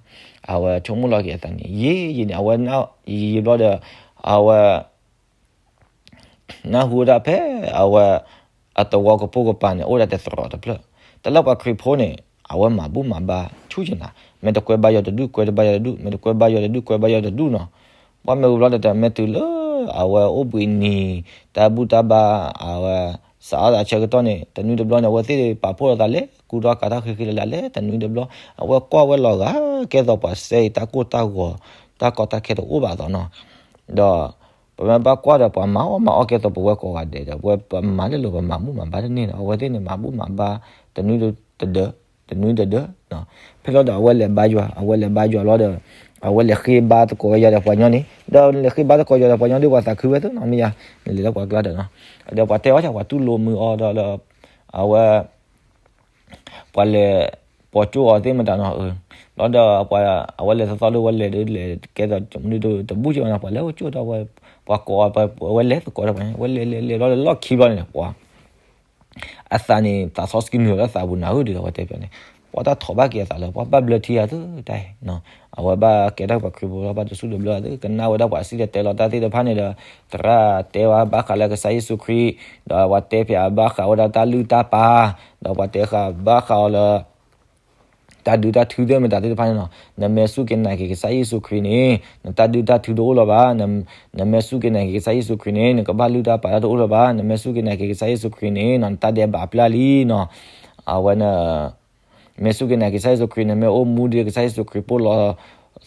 အဝဲဆိကမိၣ်လီၤက့ၤအသးန့ၣ် ယံာ်ယံာ်န့ၣ် အဝဲ ယံာ်ယံာ်ဘျီဒီး အဝဲ နၢ်ဟူဝဲဒၣ်ဖဲအဝဲ အသဝီကပိာ်ကပၤန့ၣ် အိၣ်ဒၣ်တသရိာ်တဖျၢၣ်, တၢ်လၢပှၤခရံာ်ဖိန့ၣ် အဝဲမၤဘူၣ်မၤဘါဆူၣ်က့ၤနၤ, မ့ၢ်တကွဲဘါယွၤတဒူၣ် ကွဲတဘါယွၤတဒူၣ်, မ့ၢ်တကွဲဘါယွၤတဒူၣ် ကွဲဘါယွၤတဒူၣ်နီၤ, ပှၤမ့ၢ်ဝံၤဘျီဒီး မ့ၢ်တုၤလၢ အဝဲအိၣ်ဘှံးနံၤ တၢ်ဘူၣ်တၢ်ဘါ အဝဲ စးထီၣ်သးဆၢကတီၢ်န့ၣ် တနွံတဘျီန့ၣ် အဝဲသ့ၣ်ပာ်ဖှိၣ်လိာ်သးလဲၤကူထီၣ်ကၤထီၣ်ဃံဃံလၤလၤလဲၤတနွံတဘျီ, အဝဲကွၢ်ဝဲလီၤဂာ် ကဲသိးပှၤစဲအံၤ တၢ်ကိၢ်တၢ်ဂီၤ တၢ်ကီတၢ်ခဲတအိၣ်ဘၣ်အသိးနီၤ, ဒီး ပမ့ၢ်ဘၣ်ကွၢ်ဒီး ပှၤမၤအီၣ်မၤအီၣ်ကဲသိးပဝဲကိးဂၤဒဲးဒီး ပဝဲပမၤလၢလိၤ ပမၤဘူၣ်မၤဘါတန့ၢ်နီၤ, အဝဲသ့ၣ်န့ၣ် မၤဘူၣ်မၤဘါ တနွံတဒၢ တနွံတဒၢ, ဖဲလီၤဒီး အဝဲလဲၤဘါယွၤ အဝဲလဲၤဘါယွၤလီၤဒီး အဝဲလဲၤဃ့ဘါသကိးဝဲယွၤဒီးပှၤညီန့ၣ် ဒီးလဲၤဃ့ဘါသကိးယွၤဒီးပှၤညီဒီး ပှၤသးခုဝဲသ့နီၤ မ့ၢ်ယါ, နလဲၤလၢပှၤကျါဒီးနီၤ, ဒီးပှၤတဲအီၤ ပှၤတူၢ်လိာ်မုာ်အီၤဒီး အဝဲ ပှၤလဲၤပိာ်ကၠိအီၤသ့ၣ်မတၤနီၤ, ဘျီဒီး အဝဲလဲၤသီသီဒီး ဝဲလဲၤဒီးလဲၤကဲသိး တဘူၣ်ကၠိနီၤ, ပှၤလဲၤအိၣ်ကၠိဒီးဝဲ ပှၤကိးအီၤ ဝဲလဲၤသကိးဒီးပှၤ ဝဲလဲၤလဲၤလဲၤဘျီဒီးလီၢ်ခံဘျီန့ၣ် ပှၤ အသးန့ၣ် သးစီဆှံနုာ်လၢသးပူၤနၤဧၢ ဒ်သိးဝဲတဲပျးန့ၣ်, ပှၤတၢ်ထီၣ်ဘၣ်က့ၤအသးလၢ ပှၤဘၣ်ဘျၢထံအသးတၢ်နီၤ, အဝဲဘၣ်ကဲထီၣ်ပှၤခရံာ်ဖိလီၤ ဘၣ်တစူၢ်တဘျၢအသး ကနၣ်ဝဲဒၣ်ပှၤစံၣ်တဲၤတဲလီၤတၢ်သ့ၣ်တဖၣ်န့ၣ်ဒီး သရၣ်တဲဝဲဘၣ်ဃးလၢကစၢ်ယ့ၣ်ၡူးခရံာ်, ဒီးပှၤတဲပျးဘၣ်ဃးဝဲဒၣ်တၢ်လုၢ်တၢ်ပာ်, ဒီးပှၤတဲဃာ်ဘၣ်ဃးအီၤလၢ တၢ်ဒုးတၢ်ထုသ့ၣ်မတၤသ့ၣ်တဖၣ်န့ၣ်နီၤ, နမ့ၢ်စူၢ်က့ၤနာ်က့ၤကစၢ်ယ့ၣ်ၡူးခရံာ်န့ၣ် နတၢ်ဒုးတၢ်ထုတအိၣ်လၢၤဘၣ်. နမ့ၢ်စူၢ်က့ၤနာ်က့ၤကစၢ်ယ့ၣ်ၡူးခရံာ်န့ၣ် နကဘၣ်လုၢ်တၢ်ပာ်တၢ်တအိၣ်လၢၤဘၣ်. နမ့ၢ်စူၢ်က့ၤနာ်က့ၤကစၢ်ယ့ၣ်ၡူးခရံာ်န့ၣ်နီၤ နတၢ်ဒဲးဘးပျၢ်လံနီၤ. အဝဲန မ့ၢ်စူၢ်က့ၤနာ်က့ၤကစၢ်ယ့ၣ်ၡူးခရံာ် နမ့ၢ်အိၣ်မူဒ်ကစၢ်ယ့ၣ်ၡူးခရံာ်ပိၢ်လီၤ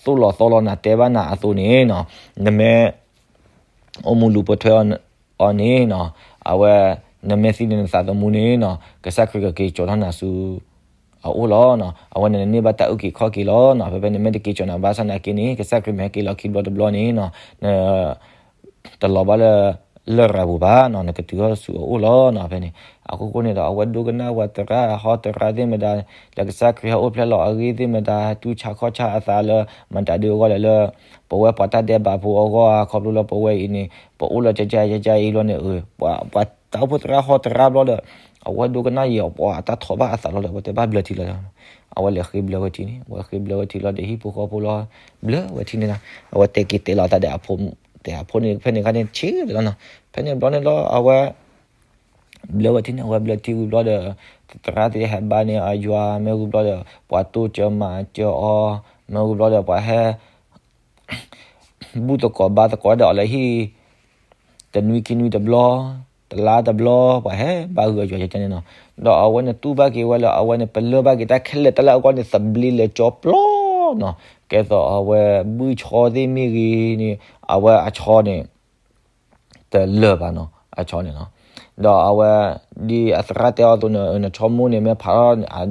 သိၣ်လီၤသီလီၤနၤတဲဘၣ်နၤအသိးန့ၣ်နီၤ, နမ့ၢ်အိၣ်မူလူၤပိာ်ထွဲအီၤန့ၣ်နီၤ, အဝဲ နမ့ၢ်သံန့ၣ်နသးသမူန့ၣ်နီၤ ကစၢ်ခရံာ်ကက့ၤကၠီၤထီၣ်နၤဆူ အအိၣ်လီၤ. အဝဲန့ၣ်နန့ၢ်ဘၣ်တၢ်အုၣ်က့ၤခီၣ်က့ၤလီၤနီၤ. ဖဲဖဲန့ၣ်မ့ၢ်တက့ၤကၠီၤနၤဘၣ်ဆၣ်နာ်က့န့ၣ် ကစၢ်ခရံာ်မ့ၢ်ဟဲက့ၤလီၤခံဘျီတဘျီန့ၣ်နီၤ, န တလီၤဘၣ်လၢ လရာ်ပူၤဘၣ်နီၤ, နကတုၤထီၣ်ဆူအအိၣ်လီၤနီၤ. ဖဲန့ၣ် အခိၣ်ဃိန့ၣ်ဒီး အဝဲဒိကနၣ်ပှၤသရၣ်ဟီၣ်သရၣ်သ့ၣ်မတၤ ဒီးကစၢ်ခရံာ်ဟဲအိၣ်ဖျဲၣ်လီၤအဂ့ၢ်သ့ၣ်မတၤ တူၢ်ဆါခီၣ်ဆါအသးလၢ မတၤဒုးအဂီၢ်လဲၣ်လၢ ပဝဲပှၤတၢ်ဒဲးဘးဖိအဂီၢ်ဧါ ခီဖျိလၢပဝဲအံၤန့ၣ် ပအိၣ်လၢကကယကယအံၤလီၤန့ၣ် ပှၤတၢ်အိၣ်ဖှိၣ်သရၣ်ဟီၣ်သရၣ်ဘျီဒီး အဝဲဒိကနၣ်ယံာ်အီၤ ပှၤအတၢ်ထီၣ်ဘၣ်အသးလီၤဒီး အဝဲတဲဘၣ်ဘျၢထံလီၤ. အဝဲလဲၤဃ့ဘျၢဝဲထံန့ၣ် အဝဲဃ့ဘျၢဝဲထံလီၤဒီးဟံၣ်ဖိဃီဖိလီၤ ဘျၢဝဲထံန့ၣ်နီၤ. အဝဲတဲက့ၤတဲလီၤအသးဒီးအဖိ တဲအဖိန့ၣ် ဖဲန့ၣ်ခါန့ၣ်ဆ့ၣ်လီၤနီၤ. ဖဲန့ၣ်ဘျီန့ၣ်လီၤ အဝဲ ဘျၢဝဲထံန့ၣ် အဝဲဘျၢထံဝံၤဘျီဒီး သရၣ်သ့ၣ်ဟဲဘါန့ၢ်အယွၤ မ့ၢ်ဝံၤဘျီဒီး ပှၤတိစၢၤမၤစၢၤအီၤ မ့ၢ်ဝံၤဘျီဒီး ပှၤဟဲ ဘူၣ်သကိးဘါသကိးဒီးအီၤလၢဟံၣ် တနွံခံနွံတဘျီ တလါတဘျီ ပှၤဟဲဘါဂုာ်အယွၤယကန့ၣ်နီၤ. ဒီးအဝဲန့ၣ်တူၢ်ဘၣ်က့ၤဝဲလၢ အဝဲန့ၣ်ပလၢၢ်ဘၣ်က့ၤ တၢ်ခဲလၢာ်တၢ်လၢအဂီၢ်န့ၣ် သဘျ့လဲၤကၠီပျီနီၤ. ကဲသိးအဝဲဘုၣ်ဆီသ့ၣ်မ့ၢ်ဂ့ၤန့ၣ် အဝဲအဆီန့ၣ် တလၢာ်ဘၣ်နီၤ အဆီန့ၣ်နီၤ. ဒီးအဝဲ ဒ်အသရၣ်တဲအီၤအသိးန့ၣ် နဆီမိၢ်န့ၣ် မ့ၢ်ဖးထီၣ်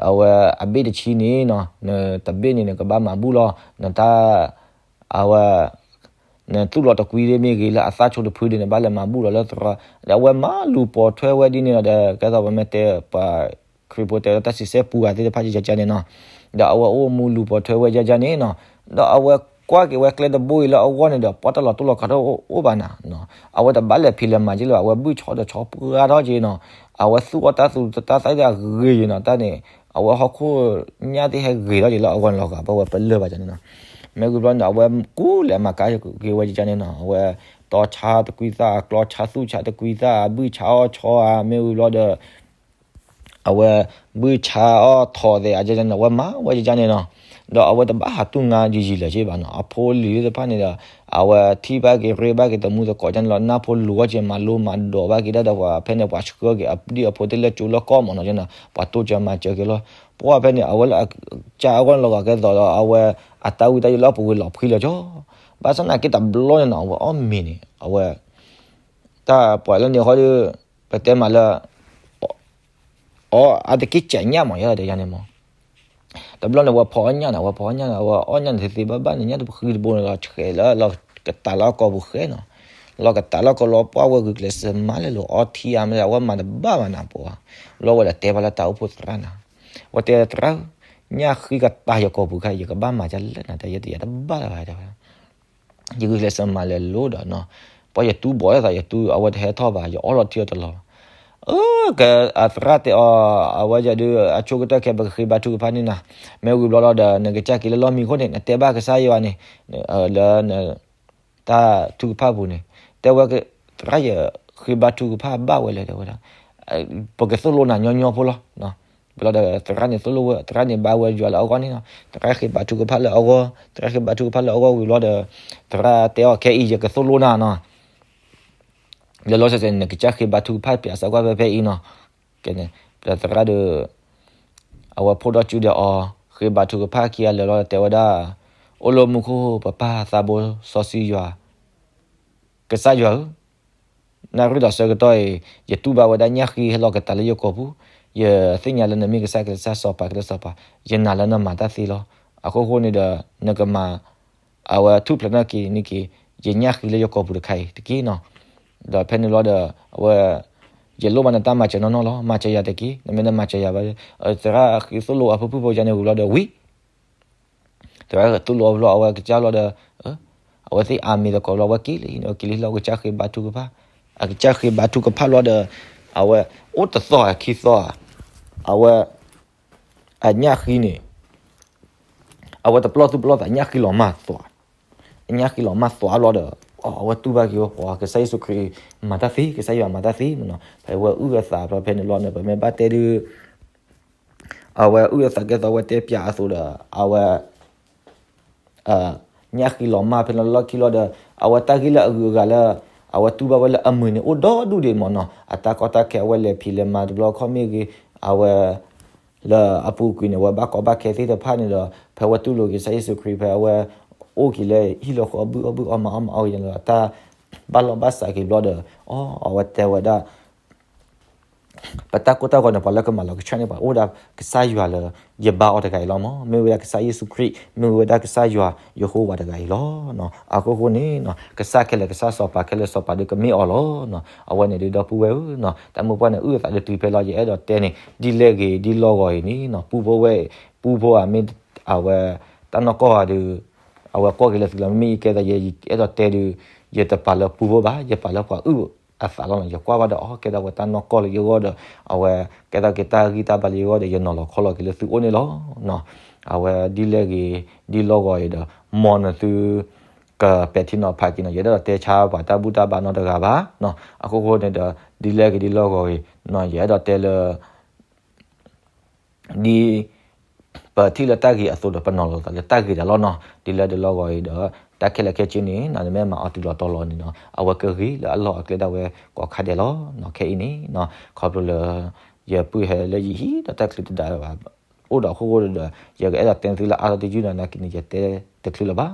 အဝဲအဘ့ၣ်တဆံန့ၣ်နီၤ နတဘ့ၣ်န့ၣ် နကဘၣ်မၤဘူၣ်လီၤ နတၢ် အဝဲ နသူၣ်လီၤတကွံဒ်မ့ၢ်ဂ့ၤ လၢအသၣ်ဆိတဖုဒ်န့ၣ် ဘၣ်လဲၤမၤဘူၣ်လီၤလၢသရၣ် ဒီးအဝဲမၤလူၤပိာ်ထွဲဝဲဒ်န့ၣ်ဒီး ကဲသိးပမ့ၢ်တဲပှၤခရံာ်ဖိတဲလၢတၢ်စံးဆဲပူၤဂၤသ့ၣ်တဖၣ် ယကန့ၣ်နီၤ. ဒီးအဝဲအိၣ်မူလူၤပိာ်ထွဲဝဲယကန့ၣ်နီၤ. ဒီးအဝဲကွၢ်က့ၤဝဲကျဲတဘိအံၤလၢအဂီၢ်န့ၣ်ဒီး ပှၤတၢ်လီၤတိၢ်လီၤကးတအိၣ်ဘၣ်နၤ အဝဲတဘၣ်လဲၤဖံးလဲၤမၤက့လၢၤဘၣ် အဝဲဘုၣ်ဆီဒီးဆီပှၢ်ထီၣ်က့နီၤ. အဝဲသူၣ်အီၣ်တၢ်သူတၢ်သၣ်အဂ့ၤက့နီၤ တၢ်န့ၣ် အဝဲဟီၣ်ခိၣ်ညၣ်သ့ၣ်ဟဲဂ့ၤထီၣ်က့လၢအဂီၢ်န့ၣ်လီၤဂာ် ပဝဲပလၢၢ်ဘၣ်ကန့ၣ်နီၤ. မ့ၢ်ဝံၤဘျီန့ၣ် အဝဲကူလဲၤမၤကါက့ၤဝဲကန့ၣ်နီၤ အဝဲတီဆါတကွံသၣ် အကျီဆါသူၣ်ဆါတကွံသၣ် အဘုၣ်ဆါအီၣ်ဆီဧါ မ့ၢ်ဝံၤဘျီဒီး အဝဲ ဘုၣ်ဆါအီၣ်ထိးသ့ၣ်အကန့ၣ် အဝဲမၤဝဲကန့ၣ်နီၤ. ဒီးအဝဲတဘၣ်ဟးတူၢ်ငါယံာ်ယံာ်လၢၤက့ဘၣ်နီၤ အဖိလံၤသ့ၣ်တဖၣ်န့ၣ်ဒီး အဝဲထံၣ်ဘၣ်က့ၤရ့ဘၣ်က့ၤတမူသကိးကန့ၣ်လီၤ နၢ်ဖိလူၤအီၣ်က့ၤမၤလိမၤဒိးဘၣ်က့ၤဒၣ်ဒီးပှၤဖဲန့ၣ် ပှၤဆှၢက့ၤအဒံၣ်အဖိသ့ၣ်လၢကၠိလၢကီၢ်မးနီၤကန့ၣ် ပှၤတိစၢၤမၤစၢၤက့ၤလီၤ. ပှၤဖဲန့ၣ် အဝဲလၢအကစၢ်အဂီၢ်န့ၣ်လီၤဂာ် ကဲသိးဒီးအဝဲ အတၢ်ဝံတၢ်ယိးလၢအပူၤကွံာ်လီၤဖှံလီၤကၠီ ဘၣ်ဆၣ်နာ်က့တဘျီန့ၣ်နီၤ အဝဲအီၣ်မ့ၤန့ၣ် အဝဲ တၢ်ပှၤလၢန့ၣ်ဃီဒီး ပတဲမးလၢ အီ အတက့ၢ်ကဲးညၣ်မး ယဲဒၣ်ယၤန့ၣ်မး တဘျီန့ၣ် ဝဲဖီအီၣ်ညၣ်န့ၣ် ဝဲဖီအီၣ်ညၣ်န့ၣ် ဝဲအီၣ်ညၣ်န့ၣ်သ့သ့ဘၣ်ဘၣ်န့ၣ် ညၣ်တဃံတဘိန့ၣ် လီၤဆှဲးလၢ လီၤကတးလၢအကိာ်ပူၤဃဲနီၤ လီၤကတးလၢအကိာ်လီၤ ပှၢ်ဝဲဂုာ်ကျဲးစၢးမၤလဲၣ်လိၤ အီထံအါမး အဝဲမၤတဘၣ်ဘၣ်နၤပှၤ ဘျီဝဲဒီးတဲဘၣ်လၢတၢ်အိၣ်ဖှိၣ်သရၣ်နၤ ဝဲတဲသရၣ်ဧၢ ညၣ်ဃံကတးယကိာ်ပူၤခါ ယကဘၣ်မၤဒ်လဲၣ်နၤ တၢ်ယဲတယၤတဘၣ်လၢၤဘၣ်တဲဝဲ ယဂုာ်ကျဲးစၢးမၤလဲၤလိၤဒီးနီၤ, ပှၤယတူၢ်ဘီၣ်လၢသး ယတူၢ်အဝဲတဟဲထီၣ်ဘၣ် ယအီၣ်လီၤထံအီၤတလီၤဘၣ်. အၢ ကဲ အသရၣ်တဲအီၤ အဝဲယဒုး အဆိကတၢၢ်ခဲ ပကဃ့ဘါထုကဖၣ်န့ၣ်နၤ, မ့ၢ်ဝံၤဘျီဒီး နကစၢ်က့ၤလၢလီၢ်မံခိၣ်န့ၣ် နတဲဘၣ်ကစၢ်ယွၤန့ၣ် လၢ တၢ်ထုကဖၣ်ပူၤန့ၣ်, တဲဝဲ သရၣ်ယဃ့ဘါထုကဖၣ်ဘၣ်ဝဲလဲၣ် တဲဝဲဒၣ်, ပကသိၣ်လိနၤညီညီဖိလီၤ. ဘျီဒီးသရၣ်န့ၣ်သိၣ်လိဝဲ သရၣ်န့ၣ်ဘါဝဲယွၤလၢအဂီၢ်န့ၣ်နီၤ, သရၣ်ဃ့ဘါထုကဖၣ်လၢအဂီၢ်, သရၣ်ဃ့ဘါထုကဖၣ်လၢအဂီၢ်ဝံၤဘျီဒီး သရၣ်တဲအီၤ ခဲအံၤယကသိၣ်လိနၤနီၤ, လၢလီၤစဲးစဲးန့ၣ် နကစၢ်ဃ့ဘါထုကဖၣ်ပၠးစၢၤကွၢ်ဖဲဖဲအံၤနီၤ. ကဲန့ၣ် ပသရၣ်ဒီး အဝဲဖိဒီးစုဒီးအီၤ ဃ့ဘါထုကဖၣ်ခံဂၤလၢာ်လီၤ တဲဝဲဒၣ်, အိၣ်လၢမူခိၣ်ပပၢ်သးဘိစီဆှံယွၤ ကစၢ်ယွၤဧၢ, နၣ်ရံၣ်ဒီးဆၢကတီၢ်အံၤ ယတူၢ်ဘၣ်ဝဲဒၣ်ညၣ်ဃံဟဲလီၤကတးလၢယကိာ်ပူၤ, ယသ့ၣ်ညါလၢနမ့ၢ်ကစၢ်ကစၢ်စီၤပၤကစၢ်စီၤပၤ, ယနာ်လၢနမၤတၢ်သ့လီၤ. အခိၣ်ဃိန့ၣ်ဒီး နကမၤ အဝဲထူၣ်ဖျဲးနီၣ်က့ၤန့ၢ်က့ၤ ယညၣ်ဃံလၢယကိာ်ပူၤတခါအံၤတက့ၢ်နီၤ. ဒီးဖဲန့ၣ်လီၤဒီး အဝဲ ယလိၣ်ဘၣ်နတၢ်မၤစၢၤနီၢ်နီၢ်လီၤ. မၤစၢၤယၤတက့ၢ်. နမ့ၢ်နမၤစၢၤယၤဘၣ်, သရၣ်ဃ့သိၣ်လိအဖုၣ်ဖုၣ်ဖိယါန့ၣ်ဝံၤလီၤဒီးဝံၤ သရၣ်သိၣ်လိအဖုၣ်လီၤ အဝဲကစၢ်လီၤဒီး အဝဲသ့ၣ်အမံၤသကိးလီၤ အဝဲက့ၤလၢဟံၣ်န့ၣ် အက့ၤလၢဟံၣ်လီၤ အကစၢ်ဃ့ဘါထုကဖၣ်, အကစၢ်ဃ့ဘါထုကဖၣ်လီၤဒီး အဝဲအိၣ်တသီခံသီ အဝဲ အညၣ်ဃံန့ၣ် အဝဲတပလီၢ်သူၣ်ပလီၢ်သး ညၣ်ဃံလီၤမၢ်သွး, ညၣ်ဃံလီၤမၢ်သွးလီၤဒီး အဝဲတူၢ်ဘၣ်က့ၤဝဲ ပှၤကစၢ်ယ့ၣ်ၡူးခရံာ်မၤတၢ်သ့ ကစၢ်ယွၤမၤတၢ်သ့မနီၤ. ဖဲဝဲအုၣ်အသးဖဲန့ၣ်လီၤန့ၣ် ပမ့ၢ်ဘၣ်တဲဒုး အဝဲအုၣ်အသးကဲသိးအဝဲတဲပၠးအသိးဒီး အဝဲ ညၣ်ဃံလီၤမၢ်ဖဲလီၤလီၢ်ခံလီၤဒီး အဝဲတၢ်ဂ့ၢ်လၢအဂုၤအဂၤလၢ အဝဲတူၢ်ဘၣ်ဝဲလၢအမုာ်န့ၣ် အိၣ်ဒီဒူၣ်ဒံးမ့ၢ်နီၤ. အတၢ်ကီတၢ်ခဲအဝဲလဲၤဖံးလဲၤမၤတဘျီခီၣ်မ့ၢ်ဂ့ၤ အဝဲ လၢအပူၤကွံာ်န့ၣ် အဝဲဘၣ်ကီဘၣ်ခဲသ့ၣ်တဖၣ်န့ၣ်ဒီး ဖဲဝဲတူၢ်လိာ်က့ၤကစၢ်ယ့ၣ်ၡူးခရံာ် ဖဲအဝဲ အိၣ်က့ၤလၢဟံၣ်လီၤဃီအဘုၣ်အီၣ်ဘုၣ်အီမၤအီၣ်မၤအီၣ်ဂ့ၤန့ၣ်ဒီး တၢ်ဘၣ်လီၢ်ဘၣ်စးက့ၤဘျီဒီး အီ အဝဲတဲဝဲဒၣ် ပတၢ်ကိၢ်တၢ်ဂီၤန့ၣ် ပှၤလၢကမၤလီၤကဆှၣ်န့ၣ် ပှၤအိၣ်ဒၣ်ကစၢ်ယွၤလၢ ယဘါအီၤတဂၤအံၤလီၤမ့ၢ် မ့ၢ်ဝဲဒၣ်ကစၢ်ယ့ၣ်ၡူးခရံာ် မ့ၢ်ဝဲဒၣ်ကစၢ်ယွၤယဟိဝၤတဂၤအံၤလီၤ. အခိၣ်ဃိန့ၣ် ကစၢ်ခဲလၢာ်ကစၢ်စီၤပၤခဲလၢာ်စီၤပၤဒီးကမ့ၢ်အီၤလီၤ. အဝဲန့ၣ်ဒုးဒီပုၢ်ဝဲၢ်ဧၢ တၢ်မုၢ်ပှၢ်န့ၣ် အုၣ်အသးဒုးတုၤဖဲလီၤ ယအဲၣ်ဒိးတဲန့ၣ် ဒ်လဲၣ်ဂ့ၤဒ်လီၢ်ဂီၤအံၤန့ၣ် ပူဖိဝဲ ပူဖိဧါ မ့ၢ်အဝဲ တၢ်နီၢ်ကီၢ်ဧါဒုး အဝဲကွၢ်က့ၤလၢသုလီၤ မ့မ့ၢ်ယကဲသိးယအဲၣ်ဒိးတဲဒုး ယတပာ်လၢပူဖိဘၣ် ယပာ်လၢပှၤအုၣ်အသးလီၤနီၤ. ယကွၢ်ဘၣ်ဒီး အီ ကဲဒၣ်ဝဲတၢ်နီၢ်ကီၢ်လၢယဂီၢ်ဒီး အဝဲကဲထီၣ်က့ၤတၢ်ဂံၢ်တၢ်ဘါလၢယဂီၢ်ဒီး ယနီၤလီၤခီလီၤက့ၤလၢသုအိၣ်န့ၣ်လီၤ. အဝဲဒ်လဲၣ်ဂ့ၤ ဒ်လီၢ်ဂီၤအံၤဒီး မ်နသု ကပဲာ်ထံနီၤဖးက့ၤနီၤ ယအဲၣ်ဒိးတဲဆါပှၤတၢ်ဘူၣ်တၢ်ဘါနီတဂၤဘၣ်. အခိၣ်ဃိန့ၣ်ဒီး ဒ်လဲၣ်ဂ့ၤဒ်လီၢ်ဂီၤအံၤ ယအဲၣ်ဒိးတဲလၢ ဒ် ပထံၣ်လၢတၢ်ဂ့ၤအသိးဒီး ပနီၤလီၤသးလၢတၢ်ဂ့ၤဒၣ်လီၤနီၤ. ဒ်လဲၣ်ဒ်လီၢ်ဂီၤအံၤဒီး တၢ်ခဲလၢာ်ခဲဆ့န့ၣ် နမ့ၢ်မၤအီၤတုၤလီၤတီၤလီၤန့ၣ်နီၤ အဝဲကဂ့ၤလၢအလီၢ်အကျဲဒၣ်ဝဲကိးခါဒဲးလီၤ. ခဲအံၤန့ၣ် ခီဖျိလၢ ယပုၢ်ဟဲလၢယဟံၣ်ဒီးတၢ်ချံတဒါဘၣ် အိၣ်ဒီးအခိၣ်ဃိဒီး ယကအဲၣ်ဒိးတဲသုလၢအါထီၣ်တယုၢ်နီၤ နာ်က့န့ၣ် ယတဲတချုးလၢၤဘၣ်.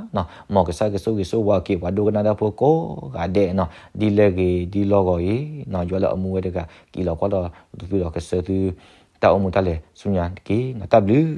မ်ကစၢ်ကဆိၣ်ဂ့ၤဆိၣ်ဝါက့ၤပှၤဒိကနၣ်တၢ်ဖိကိးဂၤဒဲးနီၤ ဒ်လဲၣ်ဂ့ၤဒ်လီၢ်ဂီၤအံၤ ယွၤလၢအမူဝဲတဂၤ က့ၤလီၤကွၢ်လီၤသုဒီးကစၢၢ်သု တၢ်အိၣ်မူတၢ်လဲၤဆူညါတက့ၢ်. တၢ်ဘျုး